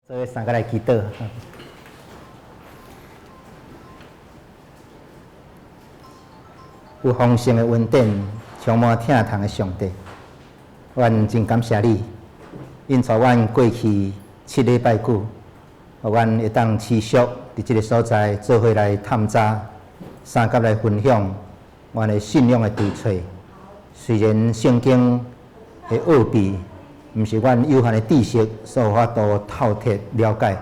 做伙三个來祈禱。有豐盛的恩典，充滿疼痛的上帝，阮真感謝你，𪜶帶阮過去7禮拜久，予阮會當持續佇這个所在做伙來探查，相佮來分享阮的信仰的追揣。雖然聖經的奧秘，毋是阮有限的知識所有法度透徹了解，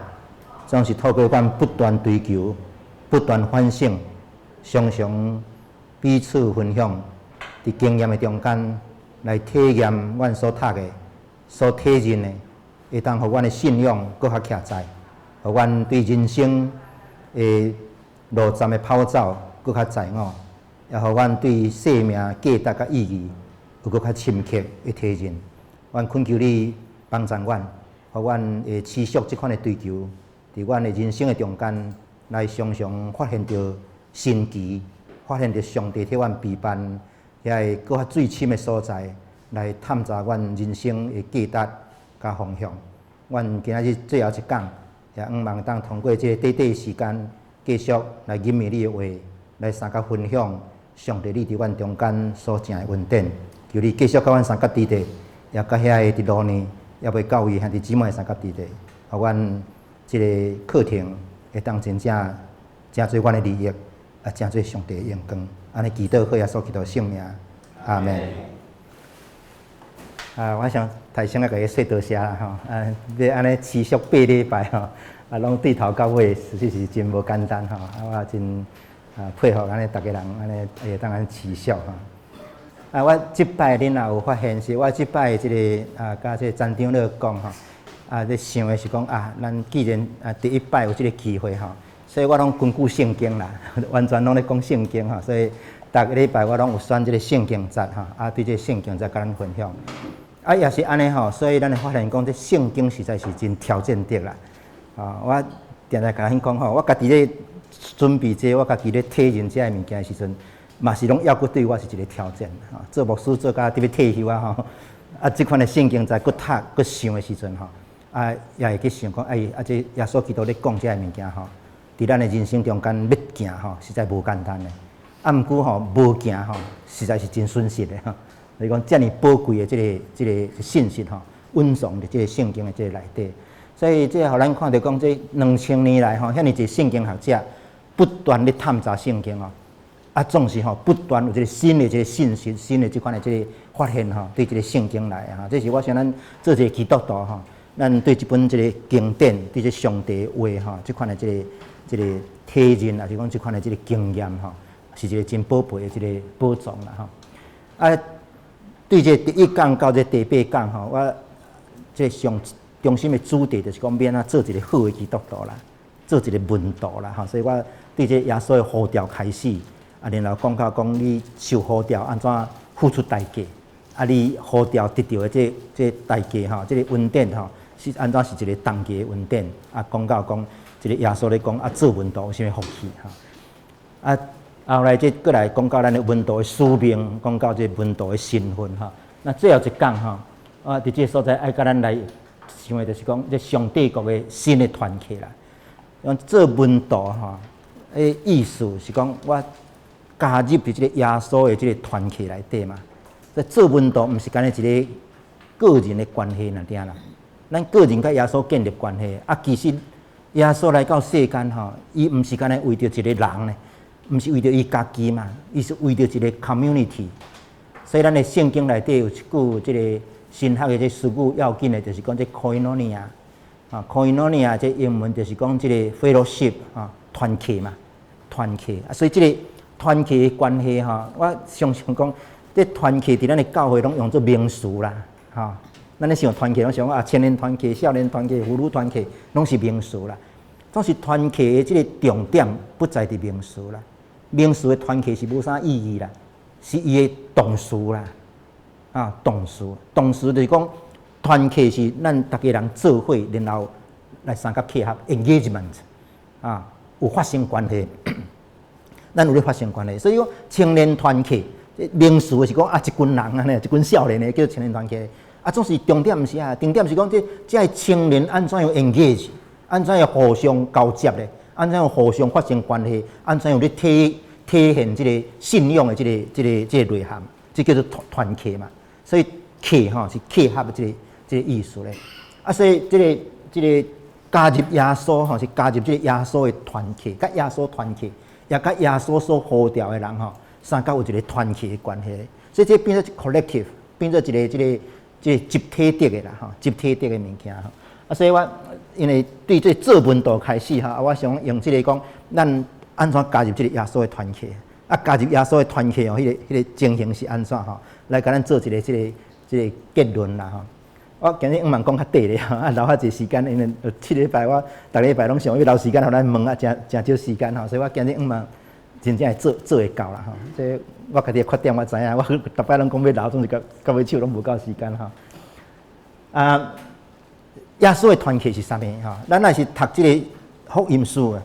總是透過阮不斷追求、不斷反省，常常彼此分享，佇經驗的中間來體驗阮所讀的、所體認的，會當予阮的信仰閣較徛在，予阮對人生的路站的跑走閣較在我，也予阮對生命價值佮意義有閣較深刻的體認。阮懇求你幫助阮，予阮會持續這款的追求，佇阮的人生的中間，來常常發現著神奇，發現著上帝替阮備辦遐个閣較水深的所在，來探查阮人生的價值佮方向。阮今仔日最後一講，也向望當通過這個短短的時間，繼續來吟味你的話，來相佮分享上帝你佇阮中間所成的恩典。求你繼續佮阮相佮佇咧。也佮遐个佇路呢，猶未到位兄弟姊妹相佮佇咧，予阮這个課程會當真正成做阮的利益，啊，成做上帝的榮光。按呢祈禱，靠耶穌基督聖名，阿門。啊，我想頭先仔共伊說多謝啦吼，啊，欲按呢持續8禮拜吼，啊，攏對頭到尾，實際是真無簡單吼，啊，我真啊佩服按呢逐家人按呢會當按呢持續吼。啊，我這擺恁若有發現是，我這擺這个啊，佮這个陳長老講吼，啊，咧想的是講啊，咱既然啊第一擺有這个機會吼，所以我攏根據聖經啦，完全攏咧講聖經吼，所以逐个禮拜我攏有選這个聖經節吼，啊，對這个聖經節佮咱分享。啊，也是按呢吼，所以咱會發現講這聖經實在是真挑戰的啦。啊，我定定共恁講吼，我家己咧準備這個，我家己咧體認這个物件的時陣，嘛是攏猶閣對我是一个挑戰，吼！做牧師做甲得欲退休啊，吼！啊，這款的聖經在閣讀閣想的時陣，吼，啊，也會去想講，哎，啊，這耶穌基督咧講這个物件，吼，佇咱的人生中間欲行，吼，實在無簡單的。啊，毋過吼，無行吼，實在是真損失的，吼。就是講遮爾寶貴的這个這个信息，吼，蘊藏佇這个聖經的這个內底。所以這予咱看著講，這2000年來，吼，遐爾濟聖經學者不斷咧探查聖經，吼。啊，總是吼不斷有一個新的這个信息，新的這款的這个發現吼，對這个聖經來吼，這是我想咱做一个基督徒吼，咱對這本這个經典，對這上帝話吼，這款的這个這个體認，抑是講這款的這个經驗吼，是一个真寶貝的這个寶藏啦吼。啊，對這第一講到這第八講吼，我這上中心的主題就是講欲按怎做一个好的基督徒啦，做一个門徒啦吼，所以我對這耶穌的呼召開始。啊，然後講到講你受呼召按怎付出代價，啊，你呼召得著的這這代價吼，這个恩典吼，是按怎是一个同價的恩典。啊，講到講這个耶穌咧講啊，做門徒有啥物福氣吼。啊，後來這閣來講到咱的門徒的使命，講到這門徒的身份吼。那最後一講吼，啊，佇這个所在愛共咱來想的就是講這上帝國的新的團契啦。講做門徒吼，的意思是講我加入佇這个耶穌的這个團契內底嘛，這做門徒毋是干焦一个個人的關係爾爾啦。咱個人佮耶穌建立關係，啊，其實耶穌來到世間吼，伊毋是干焦為著一个人呢，毋是為著伊家己嘛，伊是為著一个 community。所以咱的聖經內底有一句這个神學的這術語要緊的，就是講這 koinonia 啊，koinonia 這英文就是講這个 fellowship 啊，團契嘛，團契啊，所以這个團契的關係吼，我常常講，這團契佇咱的教會攏用做名詞啦，吼。咱咧想團契，攏想啊，青年團契、少年團契、婦女團契，攏是名詞啦。總是團契的這个重點不在佇名詞啦，名詞的團契是無啥意義啦，是伊的動詞啦，啊，動詞，動詞就是講團契是咱逐家人做伙，然後來相佮契合 engagement，啊，有發生關係。咱有咧發生關係，所以講青年團契，名詞是講啊，一群人按呢，一群少年的叫青年團契，啊，總是重點毋是啊，重點是講這這个青年按怎樣 engage，按怎樣互相交接咧，按怎樣互相發生關係，按怎樣咧體現這个信仰的這个內涵，這叫做團契嘛。所以契吼是契合的這個意思咧。啊，所以這個加入耶穌吼是加入這個耶穌的團契，佮耶穌團契，也佮耶穌所呼召的人吼，相佮有一個團契的關係。所以這變做 collective，變做一個這個集體的的啦吼，集體的的物件吼。啊，所以我因為對這做門徒開始吼，啊，我想用這个講，咱按怎加入這個耶穌的團契？啊，加入耶穌的團契哦，彼個情形是按怎吼？來共咱做一个這個結論啦吼。我今日毋茫講較短咧，啊，留較濟時間，因為7禮拜我逐禮拜攏想欲留時間予咱問啊，誠誠少時間吼，所以我今日毋茫真正會做會到啦吼。這我家己的缺點我知影，我逐擺攏講欲留，總是到尾手攏無夠時間吼。啊，耶穌的團契是啥物吼？咱若是讀這個福音書啊，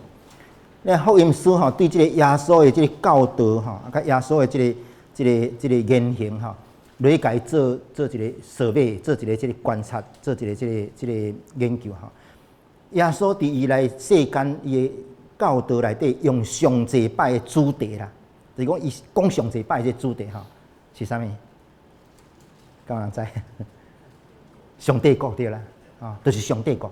那福音書吼對這個耶穌的這个教導吼，啊，佮耶穌的這個言行吼，來共伊做一个 survey，做一个這个觀察，做一个這個研究吼。耶穌佇伊來世間伊的教導內底，用上濟擺的主題啦，就是講伊講上濟擺這個主題吼，是啥物？敢有人知？上帝國對啦，啊，就是上帝國。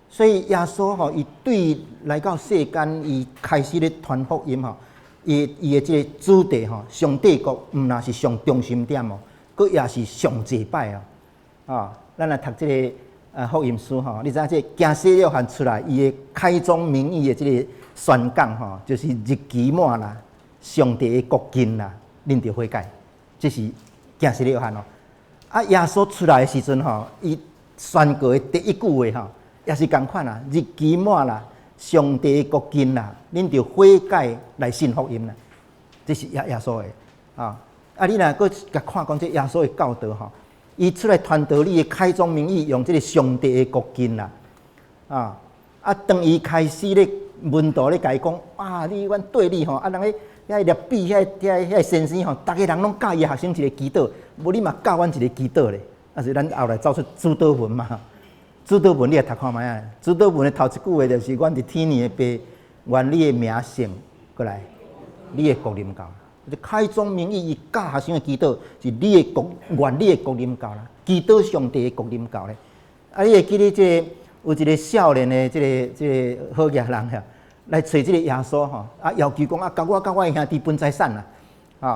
所以耶穌吼，伊對來到世間，伊開始咧傳福音吼，伊的這个主題吼，上帝國毋若是上中心點哦，閣也是上濟擺哦。啊，咱來讀這个福音書吼，你知影這个驚洗約翰出來，伊的開宗明義的這个宣講吼，就是日期滿啦，上帝的國近啦，恁著悔改，這是驚洗約翰哦。啊，耶穌出來的時陣吼，伊宣告的第一句話吼，也是仝款啊，日期滿啦，上帝的國近啦，恁著悔改來信福音啦。這是耶穌的啊。啊，你若閣共看講這耶穌的教導吼，伊出來傳道理的開宗明義，用這个上帝的國近啦，啊，當伊開始咧門徒咧共伊講，啊，你阮綴你吼，啊，人咧遐律比遐先生吼，逐个人攏教伊學生一个祈禱，無你嘛教阮一个祈禱咧，啊是咱後來走出主禱文嘛。主禱文你來讀看覓啊？主禱文的頭一句話就是阮佇天的父，願你的名聖過來，你的國臨到。就開宗明義，伊教學生的祈禱是你的國，願你的國臨到啦，祈禱上帝的國臨到咧。啊，你會記得這个有一个少年的這個好額人遐，來揣這个耶穌吼，啊要求講啊，共我佮我的兄弟分財產啦，啊，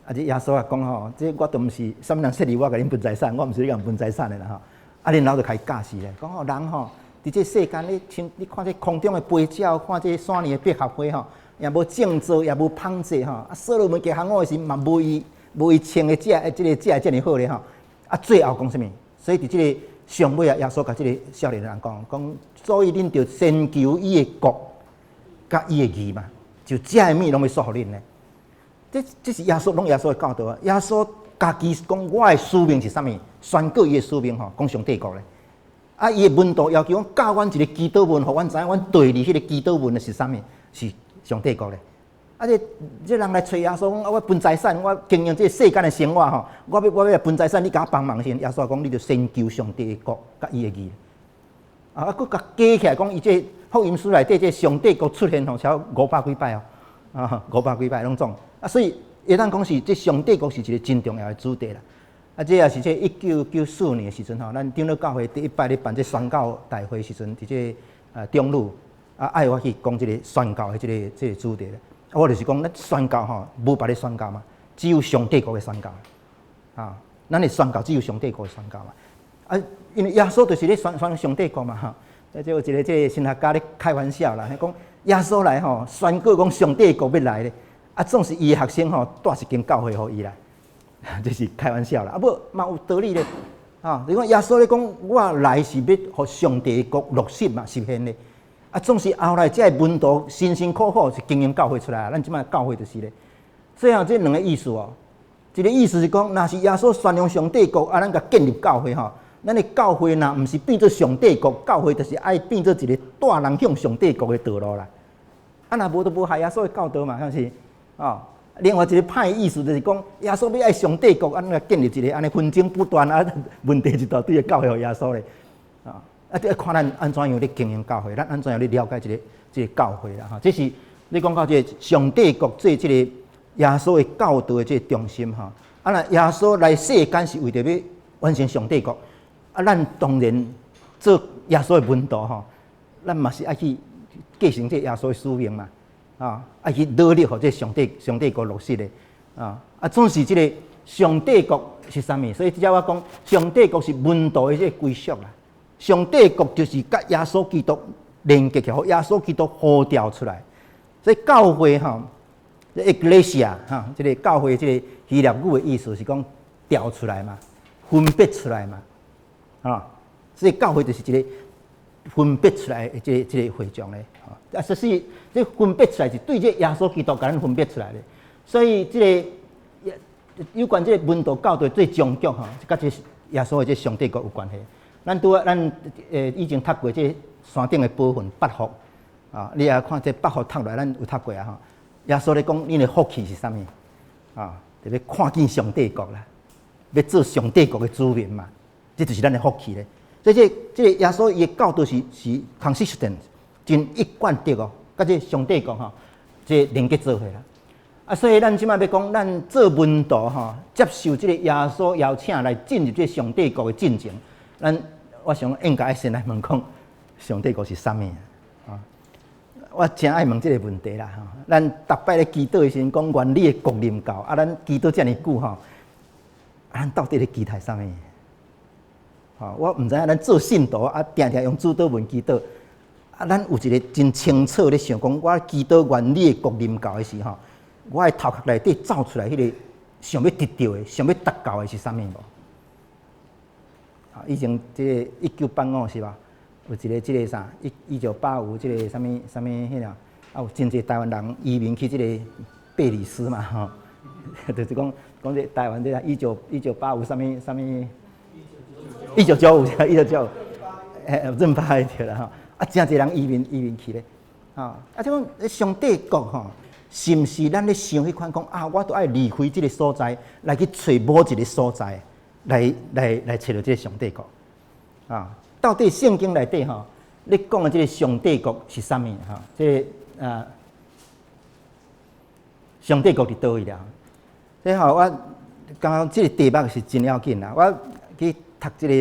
啊這耶穌啊講吼，這我都毋是啥物人設立我共恁分財產，我毋是咧共分財產的啦吼。啊，然後就開始教示咧，講吼人吼，佇這世間你親，你看這空中的飛鳥，看這山裡的百合花吼，也無種作，也無紡織吼。啊，所羅門極行的時嘛，無伊穿的這個遮爾好咧吼。啊，最後講啥物？所以佇這个上尾啊，耶穌共這个少年人講，講所以恁著先求伊的國，佮伊的義嘛，就這个物攏會賜予恁咧。這是耶穌攏耶穌的教導啊。耶穌家己講，我的使命是啥物？宣告伊的使命吼，講上帝國咧。啊，伊的門徒要求講教阮一个祈禱文，予阮知影阮綴裡彼个祈禱文的是啥物？是上帝國咧。啊，這人來揣耶穌講，啊，我分財產，我經營這个世間的生活吼，我欲分財產，你共我幫忙先。耶穌講，你著先求上帝的國佮伊的義。啊，閣共加起來講，伊這福音書內底這上帝國出現吼，超500幾擺哦，啊，500幾擺攏總。啊，所以會當講是這上帝國是一个真重要的主題啦。啊，這也是這1994年的時陣吼，咱長老教會第一擺咧辦這宣教大會時陣，佇這中魯啊，愛我去講這个宣教的這個主題咧。啊，我就是講，咱宣教吼，無別个宣教嘛，只有上帝國的宣教。啊，咱的宣教只有上帝國的宣教嘛。啊，因為耶穌就是咧宣上帝國嘛吼。啊，這有一个這个神學家咧開玩笑啦，講耶穌來吼，宣告講上帝國欲來咧，啊，總是伊的學生吼，帶一間教會予伊啦。這是開玩笑啦，啊無嘛有道理咧，啊！你講耶穌咧講，我來是欲予上帝的國落實嘛，實現咧。啊，總是後來這个門徒辛辛苦苦是經營教會出來啊，咱這擺教會就是咧。所以啊，這兩个意思哦，一个意思是講，若是耶穌宣揚上帝國，啊，咱共建立教會吼，咱的教會若毋是變做上帝國，教會就是愛變做一个帶人向上帝國的道路啦。啊，若無就無害耶穌的教導嘛，是毋是？哦。另外一個歹意思就是講，耶穌欲愛上帝國，按呢建立一個按呢紛爭不斷啊，問題一大堆的教會予耶穌咧。啊，這看咱按怎樣咧經營教會，咱按怎樣咧了解這個教會啦？吼，這是你講到這個上帝國做這個耶穌的教導的這個中心吼。啊，若耶穌來世間是為著欲完成上帝國，啊，咱當然做耶穌的門徒吼，咱嘛是愛去繼承這個耶穌的使命嘛，啊，愛去努力予這個上帝國落實的，啊，啊，總是這個上帝國是啥物？所以這我講，上帝國是門徒的這個歸屬啦。上帝國就是佮耶穌基督連結起來，予耶穌基督呼召出來。所以教會吼，Ecclesia 哈，這個教會這個希臘語的意思是講召出來嘛，分別出來嘛，啊，所以教會就是一個分別出來的這個會眾咧。啊，所以這分別出來是對這耶穌基督共咱分別出來的。所以這個有關這個門徒教導最終極吼，佮這耶穌的這上帝國有關係。咱拄仔咱以前讀過這山頂的寶訓八福啊，你也看這八福讀落來，咱有讀過啊吼。耶穌咧講，恁的福氣是啥物？啊，就欲看見上帝國啦，欲做上帝國的子民嘛，這就是咱的福氣咧。所以這個耶穌伊的教導是 consistent，真一貫的哦，佮這上帝國吼，這連結做伙啦。啊，所以咱這擺欲講，咱做門徒吼，接受這個耶穌邀請來進入這上帝國的進程，咱我想應該先來問講，上帝國是啥物啊？我誠愛問這個問題啦吼。咱逐擺咧祈禱的時陣，講願你的國臨到，啊，咱祈禱遮爾久吼，啊，咱到底咧期待啥物？吼，我毋知影咱做信徒啊，定定用主禱文祈禱，啊，咱有一個真清楚咧想講，我祈禱願你的國臨到的時吼，我的頭殼內底走出來彼個想欲得著的、想欲達到的是啥物無？啊，以前這個1985是吧？有一個這個啥1985這個啥物啥物彼個，啊有真濟台灣人移民去這個貝里斯嘛吼，就是講講這台灣這個1985啥物啥物，19951995，閏八對啦吼，啊，誠濟人移民去咧，啊，啊，這講上帝國吼，是毋是咱咧想彼款講啊？我都愛離開這個所在，來去揣某一個所在，來揣著這個上帝國啊？到底聖經內底吼，咧講的這個上帝國是啥物？吼，這個啊，上帝國佇佗位了？這吼，我感覺這個題目是真要緊啦。我去讀這個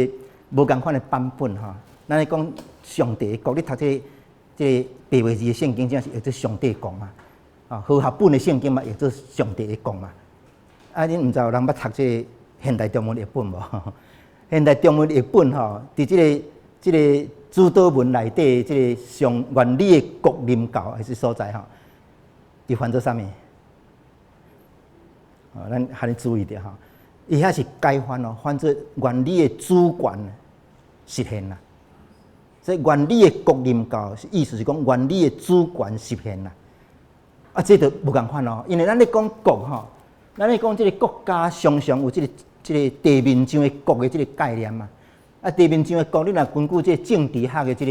無仝款的版本吼，咱咧講上帝國，你讀這個這個白話字的聖經，真是譯做上帝國嘛？啊，和合本的聖經嘛，譯做上帝的國嘛。啊，恁毋知有人捌讀這個現代中文譯本無？現代中文譯本吼，佇這個主禱文內底，這個上願你的國臨到彼所在吼，伊翻做啥物？哦，咱予你注意著吼，伊遐是改翻哦，翻做願你的主權實現啦。所以願你的國臨到，意思是講願你的主權實現啦。啊，這就無仝款哦，因為咱咧講國吼，咱咧講這個國家常常有這個地面上的國的這個概念嘛。啊，地面上的國，你若根據這個政治學的這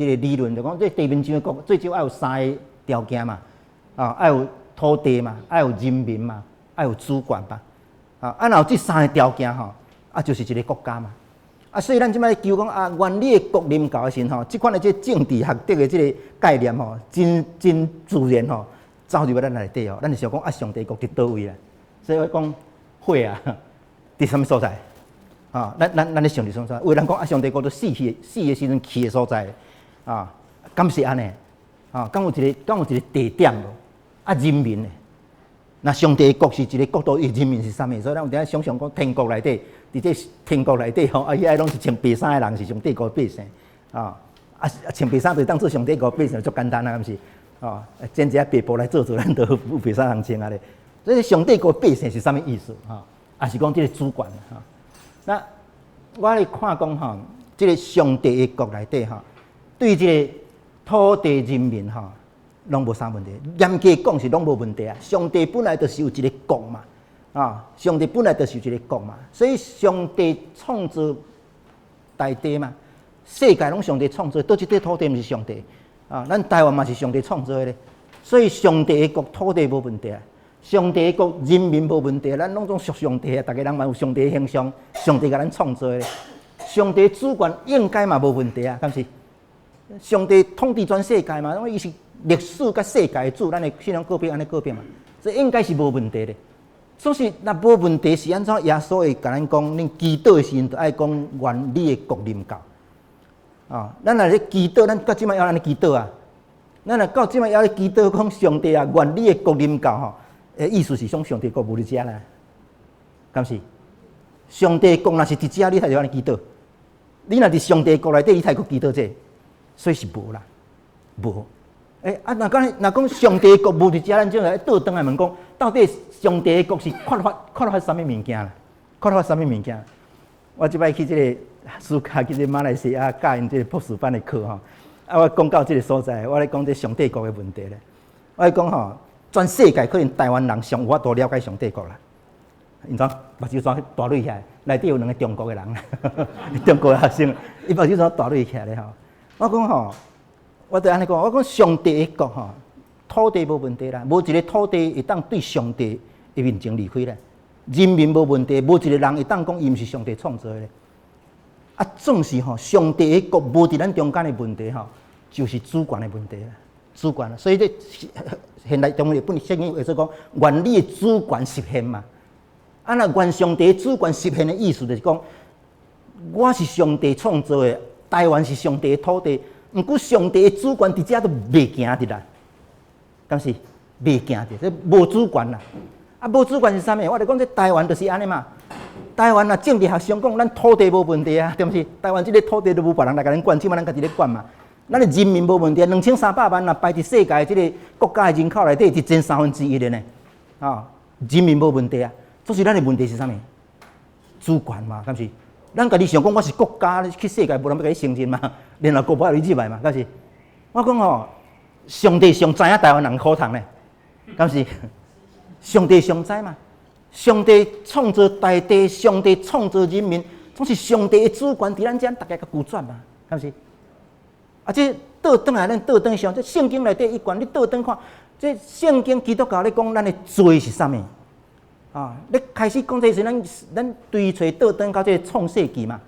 個理論，就講這地面上的國最少愛有三個條件嘛。啊，愛有土地嘛，愛有人民嘛，愛有主權嘛。啊，若有這三個條件吼，啊，就是一個國家嘛。啊，所以咱這擺求講啊，願你的國臨到的時陣吼，這款的這個政治學的這個概念吼，真真自然吼，走入咱內底哦。咱就想講啊，上帝國佇佗位啦？所以我講會啊，佇啥物所在？啊，咱咧想佇啥物所在？有人講啊，上帝國都死去死的時陣去的所在，啊，敢是按呢？啊，敢有一個地點無？啊，人民呢？若上帝國是一個國度，伊人民是啥物？所以咱有當想像講天國內底，佇這天國內底吼，啊，遐攏是穿白衫的人是上帝國百姓，啊，啊，穿白衫就當做上帝國百姓，足簡單啊，敢是？哦，剪一下白布來做做，咱都有白衫通穿啊咧。所以上帝國百姓是啥物意思？吼，也是講這個主權吼。那我咧看講吼，這個上帝的國內底吼，對這個土地人民吼，攏無啥問題。嚴格講是攏無問題啊。上帝本來就是有一個國嘛，啊，上帝本來就是有一個國嘛，所以上帝創造大地嘛，世界攏上帝創造，佗一塊土地毋是上帝啊？咱台灣嘛是上帝創造的咧，所以上帝的國土地無問題啊。上帝的國人民無問題，咱攏總屬上帝啊！逐个人嘛有上帝的形象，上帝共咱創造的，上帝主權應該嘛無問題啊，敢是？上帝統治全世界嘛，因為伊是歷史佮世界的主，咱的信仰告白按呢告白嘛，這應該是無問題的。所以若無問題是按怎？耶穌會共咱講，恁祈禱的時陣，就愛講願你的國臨到。啊，咱若咧祈禱，咱到這擺猶按呢祈禱啊。咱若到這擺猶咧祈禱，講上帝啊，願你的國臨到吼。的意思是講上帝國無佇遮啦，敢是？上帝國若是佇遮，你才會按呢祈禱。你若佇上帝國內底，你才閣祈禱這個，所以是無啦，無。欸，啊，若講若講上帝國無佇遮，咱就來倒轉來問講，到底上帝國是缺乏啥物物件啦？缺乏啥物物件？我這擺去這个暑假去這馬來西亞教𪜶這个博士班的課吼，啊，我講到這个所在，我咧講這上帝國的問題咧。我咧講吼，全世界可能台灣人上有法度了解上帝國啦。𪜶怎目睭怎大蕊起來？內底有兩个中國的人，中國的學生，伊目睭怎大蕊起來咧吼？我講吼，我就按呢講，我講上帝的國吼，土地無問題啦，無一个土地會當對上帝的面前離開啦。人民無問題，無一个人會當講伊毋是上帝創造的。啊，總是吼，上帝的國無佇咱中間的問題吼，就是主權的問題啦，主權。所以這現代中的本聖經會說講，願你的主權實現嘛。啊，若願上帝主權實現的意思，就是講，我是上帝創造的，台灣是上帝的土地，毋過上帝的主權佇遮都袂行著啦，敢是？袂行著，這無主權啦。啊，無主權是啥物？我就講這台灣就是按呢嘛。台灣若政治學上講，咱土地無問題啊，對毋是？台灣這个土地都無別人來共咱管，這擺咱家己咧管嘛。咱的人民無問題，2300萬若排佇世界這个國家的人口內底，是佔三分之一的呢。啊，人民無問題啊。所以咱的問題是啥物？主權嘛，敢是？咱家己想講我是國家，去世界無人欲共你承認嘛？聯合國無愛你入來嘛？敢是？我講吼，上帝上知影台灣人苦痛咧，敢是？上帝上知嘛？上帝創造大地，上帝創造人民，總是上帝的主權佇咱遮，逐家共拒絕嘛？敢是？啊，這倒轉來，咱倒轉想，這聖經內底一貫，你倒轉看，這聖經基督教咧講，咱的罪是啥物？啊！你開始講這時，咱追揣倒轉到這个創世記嘛？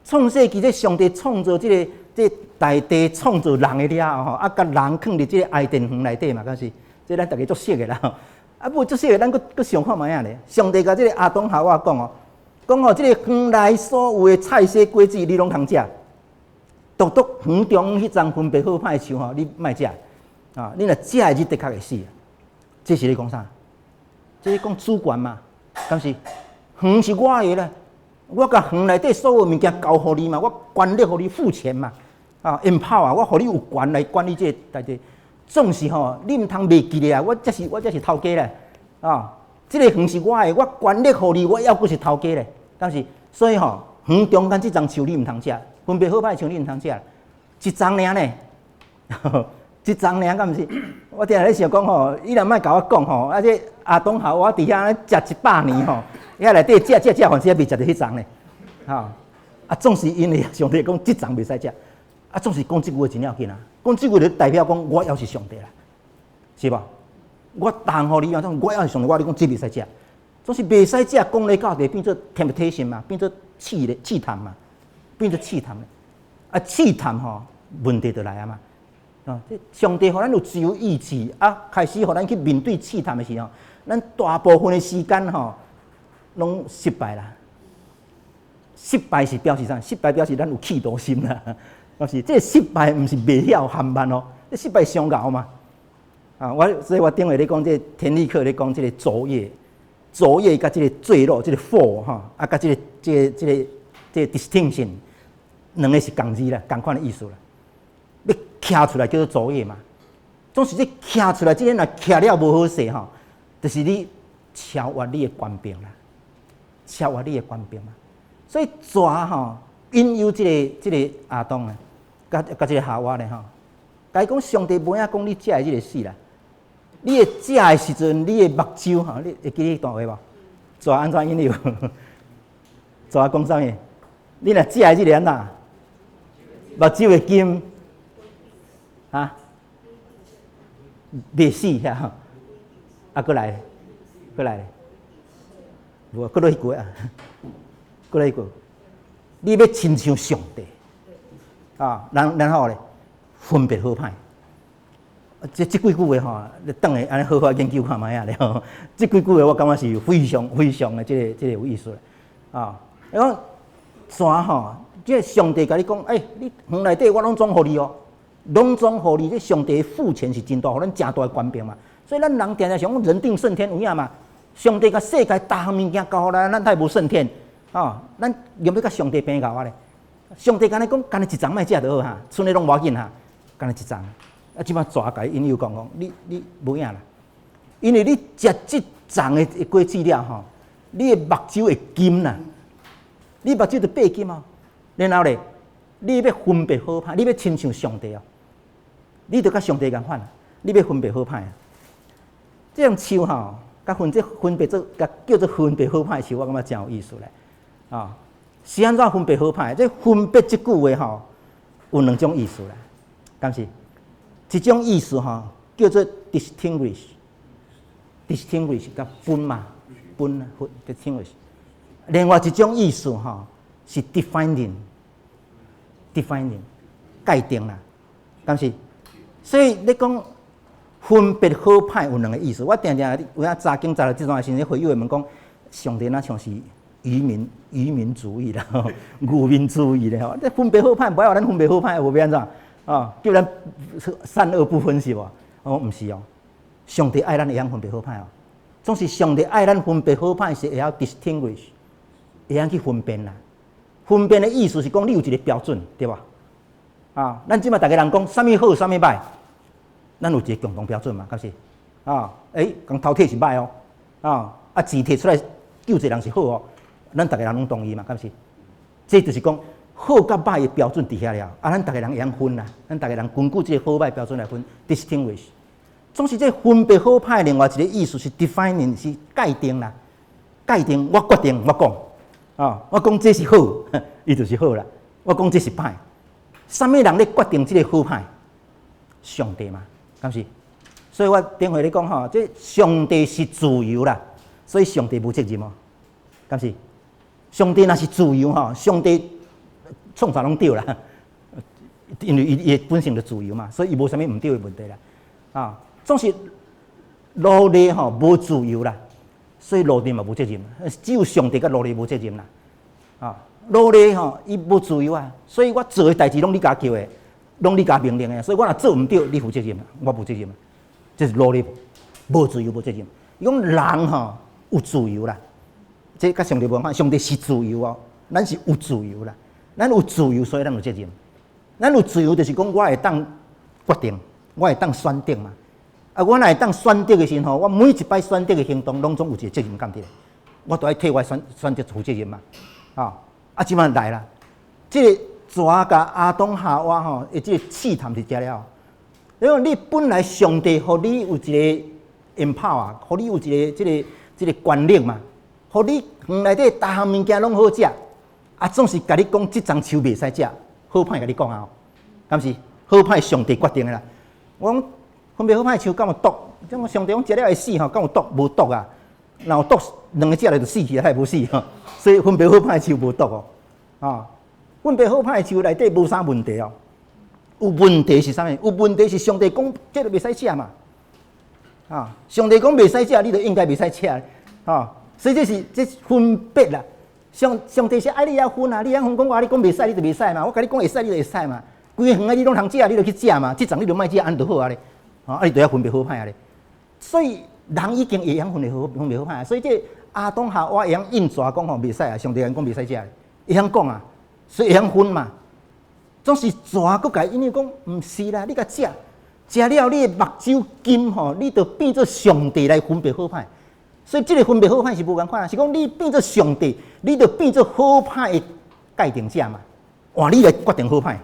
創世記這上帝創造這个這大地，創造人的了後吼，啊，共人囥佇這个伊甸園內底嘛，敢是？這咱逐家足熟的啦。啊，無足熟的，咱閣閣想看覓仔咧？上帝共這个亞當夏娃講哦，講吼，這个園內所有的菜蔬果子，你攏通食，獨獨園中彼叢分別好歹的樹吼，你莫食。啊，你若食的日的確會死。這是咧講啥？這是講主權嘛，敢是？園是我的啦，我共園內底所有物件交予你嘛，我權力予你賦權嘛，啊，empower 我予你有權來管理這个代誌。總是吼，你毋通袂記咧啊！我才是頭家咧，啊，這个園是我的，我權力予你，我猶閣是頭家咧，敢是？所以吼，園中間這叢樹你毋通食，分別好歹樹你毋通食，一叢爾呢，一叢爾敢毋是？我定定咧想講吼，你若莫共我講吼，啊這亞當夏娃佇遐食100年吼，遐內底食食食，反正未食著彼叢咧，吼！啊，總是因為上帝講這叢袂使食，啊，總是講這句話真要緊啊！講這句話就代表講我猶是上帝啦，是無？我當予你啊，我猶是上帝，我共你講這袂使食，總是袂使食，講咧到底變做 temptation 嘛，變做試咧試探嘛，變做試探咧。啊，試探吼，問題就來啊嘛。啊，這上帝予咱有自由意志，啊，開始予咱去面對試探的時候，咱大部分的時間吼，攏失敗啦。失敗是表示啥？失敗表示咱有企圖心啦。表示這个失敗毋是袂曉含慢哦，這失敗傷𠢕嘛。啊，我所以我頂回咧講這个天理課咧講這个卓越，卓越佮這个墜落，這个 fall 吼，啊，佮這個 distinction，兩个是仝字啦，仝款的意思啦。欲徛出來叫做卓越嘛，總是你徛出來，這个若徛了無好勢吼，就是你超越你的權柄啦，超越你的權柄嘛。所以蛇吼引誘這个亞當啊，佮這个夏娃咧吼，共伊講上帝無影講你食的這個死啦，你會食的時陣，你的目睭吼，你會記彼段話無？蛇按怎引誘？蛇講啥物？你若食的這個按怎？目睭會金啊？袂死遐吼，啊，閣來，過來，無，閣落一句啊，閣來一句，你欲親像上帝啊，然後咧，分別好歹。這幾句話吼，你轉來按呢好好研究看覓仔咧吼。這幾句話我感覺是非常非常的這個有意思啊。伊講蛇吼，這個上帝共你講，欸，你園內底我攏總予你哦，攏總予你。這上帝賦權是真大，予咱誠大的權柄嘛。所以咱人定定想講人定勝天有影嘛？上帝共世界逐項物件交予咱，咱哪會無勝天？啊，咱用欲共上帝比較啊咧？上帝敢若講，干焦一叢莫食就好哈，剩的攏無要緊哈，干焦一叢。啊，這擺蛇共伊引誘講講，你無影啦，因為你食這叢的果子了吼，你的目睭會金啦，你目睭就變金哦。然後咧，你欲分別好歹，你欲親像上帝哦，你就佮上帝仝款，你欲分別好歹啊。這種樹吼，共分這分別做，共叫做分別好歹樹，我感覺真有意思咧。啊，是按怎分別好歹？這分別這句話吼，有兩種意思啦，敢是？一種意思吼，叫做 distinguish，distinguish 共分嘛，分分 distinguish。另外一種意思吼，是 defining，defining 界定啦，敢是？所以你講分別好歹有兩個意思。我定定有影查經查到這段時陣，會友會問講，上帝若像是愚民主義啦，愚民主義咧吼。這分別好歹，無愛予咱分別好歹，無欲按怎？啊，叫咱善惡不分是無？哦，毋是哦，上帝愛咱會曉分別好歹哦。總是上帝愛咱分別好歹，是會曉 distinguish，會曉去分辨啦。分辨的意思是講，你有一個標準，對無？啊，咱這擺逐个人講，啥物好，啥物歹，咱有一個共同標準嘛，敢是？啊，欸，共偷摕是歹哦，啊，錢摕出來救濟人是好哦，咱逐个人攏同意嘛，敢是？這就是講好佮歹的標準佇遐了，啊，咱逐个人會曉分啦，咱逐个人根據這個好歹標準來分，distinguish。總是這分別好歹，另外一個意思是 defining，是界定啦，界定我決定我講，啊，我講這是好，伊就是好啦。我講這是歹，啥物人咧決定這個好歹？上帝嘛，敢是？所以我頂回咧講吼，這上帝是自由啦，所以上帝無責任哦，敢是？上帝若是自由吼，上帝創啥攏對啦，因為伊本性就自由嘛，所以伊無啥物毋對的問題啦。啊，總是奴隸吼無自由啦，所以奴隸嘛無責任，只有上帝佮奴隸無責任啦。啊，奴隸吼伊無自由啊，所以我做的代誌攏你共叫的，攏你共命令的，所以我若做毋對，你負責任，我無責任。這是奴隸無自由無責任。伊講人吼有自由啦，這佮上帝無仝款，上帝是自由哦，咱是有自由啦。咱有自由，所以咱有責任。咱有自由，就是講我會當決定，我會當選擇嘛。啊，我若會當選擇的時候，我每一擺選擇的行動，攏總有一個責任感佇咧。我都愛替我選擇負責任嘛。啊，啊，這擺來啦，這個蛇共亞當夏娃吼，的這個試探佇遮了。因為你本來上帝予你有一個 empower，予你有一個這個權力嘛，予你園內底逐項物件攏好食。啊，總是共你講，這叢樹袂使食，好歹共你講啊，敢是？好歹上帝決定的啦。我講分別好歹樹敢有毒？這上帝講食了會死吼，敢有毒？無毒啊。若有毒，兩個食了就死去，還無死吼。所以分別好歹樹無毒哦。啊，分別好歹樹內底無啥問題哦。有問題是啥物？有問題是上帝講這個袂使食嘛。啊，上帝講袂使食，你就應該袂使食啊。所以這是這分別啦。上帝是愛你愛分啊，你愛分講我你講袂使，你就袂使嘛。我共你講會使，你就會使嘛。規个園仔你攏通食，你就去食嘛。這叢你就莫食，按呢就好啊咧。啊，你就要分別好歹啊咧。所以人已經會曉分別好歹，所以這亞當夏娃會曉應蛇講吼袂使啊，上帝講袂使食，會曉講啊，所以會曉分嘛。總是蛇閣共伊引誘講，毋是啦，你共食，食了你的目睭金吼，你就變做上帝來分別好歹。所以這個分別好歹是無仝款啊，是講你變做上帝，你就變做好歹的界定者嘛。換你來決定好歹，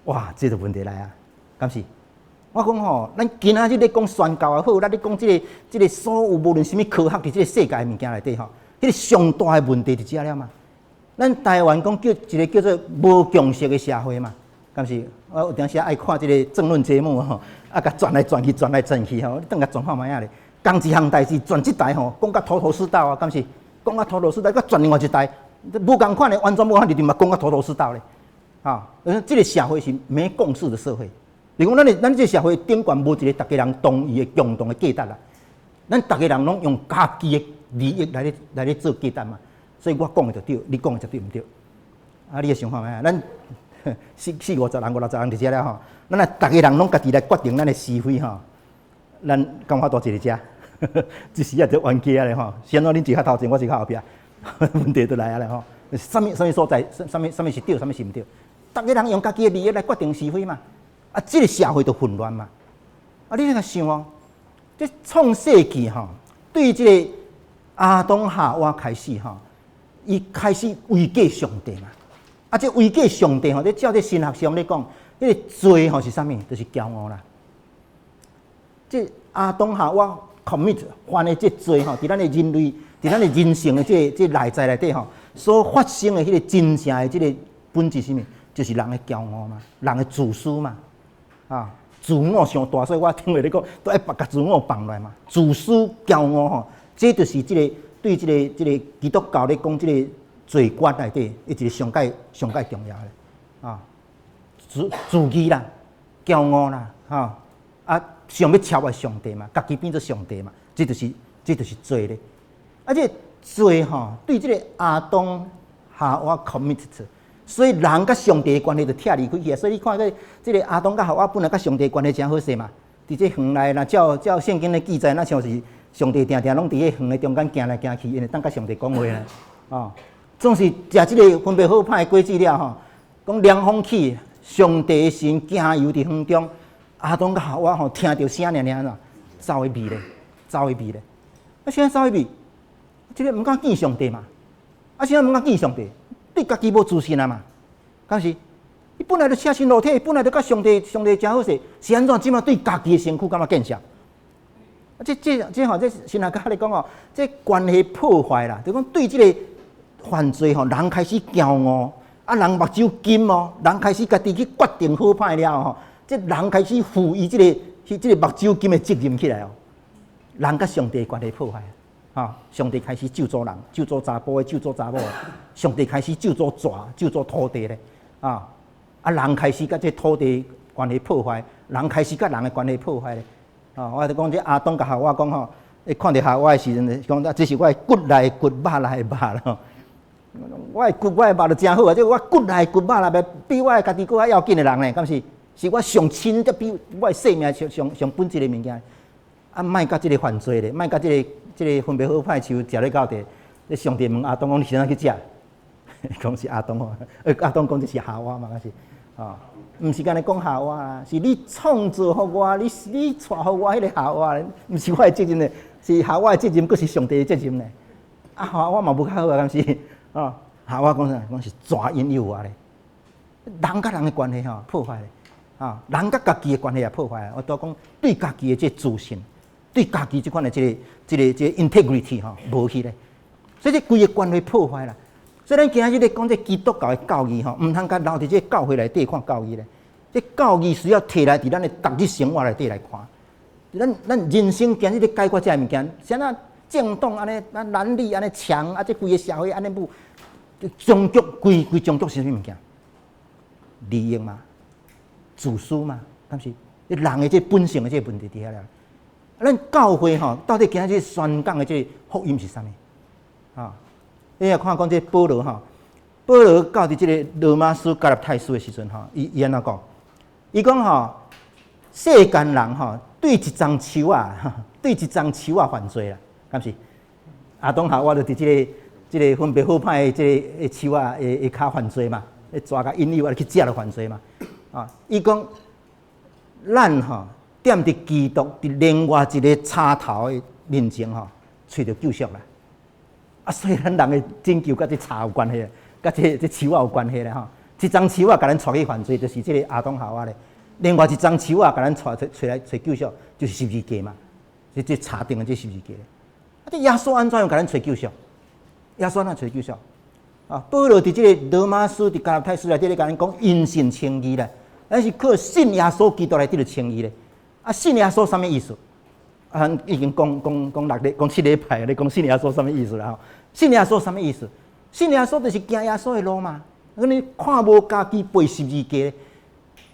哇，這就問題來啊，敢是？我講吼，咱今仔日咧講宣教也好，咱咧講這個所有無論啥物科學佇這個世界的物件內底吼，彼個上大的問題佇遮了嘛。咱台灣講叫一個叫做無共識的社會嘛，敢是？我有當時愛看這個政論節目吼，啊，共轉來轉去，轉來轉去吼，你轉共轉看覓仔咧。仝一項代誌，轉這台吼，講甲頭頭是道啊，敢是？講甲頭頭是道，佮轉另外一台，無仝款的，完全無仝款，你嘛講甲頭頭是道咧。啊，這个社會是沒共識的社會。你講咱這个社會頂懸無一個逐家人同意的共同的價值啦。咱逐家人攏用家己的利益來咧做價值嘛。所以我講的就對，你講的絕對毋對。啊，你會想看覓？咱四四五十人、五六十人佇遮了吼，咱若逐家人攏家己來決定咱的是非吼，咱敢有法度坐佇遮？一時仔就冤家咧吼。是按怎恁坐較頭前，我坐較後壁，問題就來啊咧吼。啥物啥物所在，啥物啥物是對，啥物是毋對？逐家人用家己的利益來決定是非嘛。啊，這个社會就混亂嘛。啊，你來想哦，這創世紀吼，對這个亞當夏娃開始吼，伊開始違背上帝嘛。啊，這違背上帝吼，你照這神學上咧講，彼个罪吼是啥物？就是驕傲啦。這亞當夏娃 commit 犯的這罪吼，佇咱的人類，佇咱的人性的這內在內底吼，所發生的彼个真正的這个本質是啥物？就是人的驕傲嘛，人的自私嘛。啊，自我傷大，所以我頂下咧講，都愛共自我放落來嘛。自私驕傲吼，這就是這个對這个基督教咧講這个罪觀內底，一個上蓋上蓋重要的啊，自義啦，驕傲啦，吼啊，想欲超越上帝嘛，家己變做上帝嘛，這就是罪咧。啊，這个罪吼，對這个亞當夏娃 commit，所以人佮上帝的關係就拆離開去啊！所以你看這這个亞當佮夏娃本來佮上帝關係誠好勢嘛。佇這園內，若照照聖經的記載，若像是上帝定定攏佇彼園的中間行來行去，𪜶會當佮上帝講話咧。哦，總是食這个分別好歹的果子了吼，講涼風起，上帝的神行遊佇園中，亞當佮夏娃吼聽著聲爾爾怎走去避咧，走去避咧。啊，啥走去避？這个毋敢見上帝嘛。啊，啥毋敢見上帝？對家己無自信啊嘛，敢是？伊本來就赤身露體，本來就佮上帝上帝誠好勢，是按怎這馬對家己的身軀感覺見笑？啊，這這這吼，這神學家咧講哦，這關係破壞啦，就講對這个犯罪吼，人開始驕傲，啊，人目睭金哦，人開始家己去決定好歹了吼，這人開始負伊這个這个目睭金的責任起來哦，人佮上帝關係破壞。啊！上帝開始咒詛人，咒詛查埔的，咒詛查某的。上帝開始咒詛蛇，咒詛土地咧。啊！啊，人開始佮這土地關係破壞，人開始佮人的關係破壞咧。啊！我就講這亞當佮夏娃講吼，伊看著夏娃的時陣，講啊，這是我的骨內的骨，肉內的肉咯。我的骨，我的肉就誠好啊！這我骨內的骨，肉內的，比我的家己閣較要緊的人咧，敢是？是我上親，才比我的生命上上上本質的物件。啊，莫佮這个犯罪咧，莫佮這个。這个分別好歹樹食咧到底，咧上帝問亞當講：你是按怎去食？講是亞當吼，亞當講這是夏娃嘛，敢是？啊，毋是干焦講夏娃啊，是你創造予我，你帶予我彼个夏娃，毋是我的責任咧，是夏娃的責任，閣是上帝的責任咧。啊，夏娃嘛無較好啊，敢是？啊，夏娃講啥？講是蛇引誘我咧。人佮人的關係吼破壞咧，啊，人佮家己的關係也破壞。我拄講對家己的這個自信。對家己這款的這个、這个、這个 integrity 吼無去咧，所以這規个關係破壞啦。所以咱今仔日咧講這基督教的教義吼，毋通共留佇這個教會內底看教義咧。這教義需要提來佇咱的逐日生活內底來看。咱人生今日咧解決這个物件，啥那政黨按呢，咱男女按呢強，啊，這規个社會按呢舞，終局規規終局是啥物物件？利益嘛，自私嘛，敢是？人的這本性的這個問題佇遐了。咱教會吼，到底今仔日宣講的這個福音是啥物？啊，你若看講這保羅吼，保羅到佇這个羅馬書加拉太書的時陣吼，伊按怎講？伊講吼，世間人吼對一欉樹仔，對一欉樹仔犯罪啦，敢是？亞當夏娃就佇這个這个分別好歹的這个樹仔的跤犯罪嘛，蛇共引誘啊去食就犯罪嘛。啊，伊講咱吼，踮佇基督佇另外一个插頭的面前吼，揣著救贖啦。啊，所以咱人的拯救佮這柴有關係，佮這這樹仔有關係咧吼。一欉樹仔共咱帶去犯罪，就是這个亞當夏娃咧。另外一欉樹仔共咱帶揣來揣救贖，就是十字架嘛。這這柴頂的這十字架。啊，這耶穌按怎樣共咱揣救贖？耶穌按怎揣救贖？啊，保羅佇這个羅馬書佇加拉太書內底咧，共咱講因信稱義咧，咱是靠信耶穌基督來得著稱義咧。啊，信耶穌啥物意思？啊，已經講講講六禮，講七禮拜，咧講信耶穌啥物意思啦？吼，信耶穌啥物意思？信耶穌就是行耶穌的路嘛。你看無家己背十字架。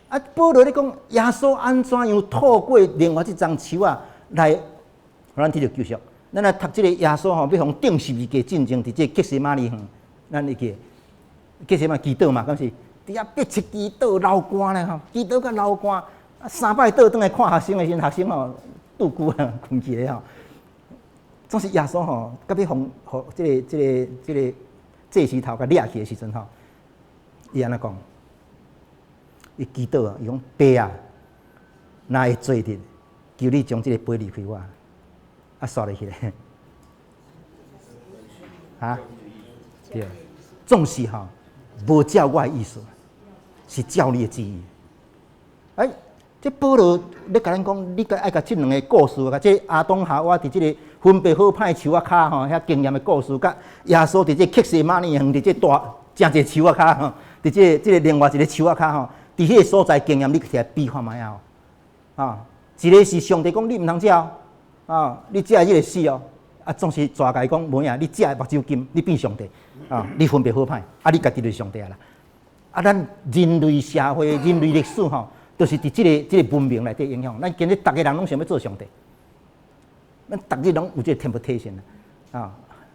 啊，保羅咧講耶穌按怎樣透過另外這欉樹仔來，予咱得著救贖。咱來讀這个耶穌吼，欲予釘十字架進前，佇這个客西馬尼園，咱會記客西馬祈禱嘛，敢是？佇遐迫切祈禱流汗咧吼，祈禱甲流汗，啊三擺倒轉來看學生的時陣，學生吼拄久啊睏去咧吼。總是耶穌吼，佮欲予予這个這个這个祭司頭共掠去的時陣吼，伊按怎講？伊祈禱啊，伊講爸啊，若會做得，求你將這个杯離開我。啊，煞落去咧，哈？對，總是吼，無照我的意思，是照你的旨意。欸，這保羅咧共咱講，你共愛共這兩个故事，共這亞當夏娃佇這个分別好歹樹仔跤吼，遐經驗的故事，佮耶穌佇這客西馬尼園佇這大誠濟樹仔跤吼，佇這這个另外一個樹仔跤吼，佇彼个所在經驗，你摕來比看覓仔哦。啊，一个是上帝講你毋通食哦，啊，你食你會死哦。啊，總是蛇共伊講無影，你食目睭金，你變上帝啊，你分別好歹，啊，你家己就是上帝啦。啊，咱人類社會、人類歷史吼，就是佇這个這个文明內底影響。咱今日逐个人攏想欲做上帝，咱逐日攏有這个 temptation 啊。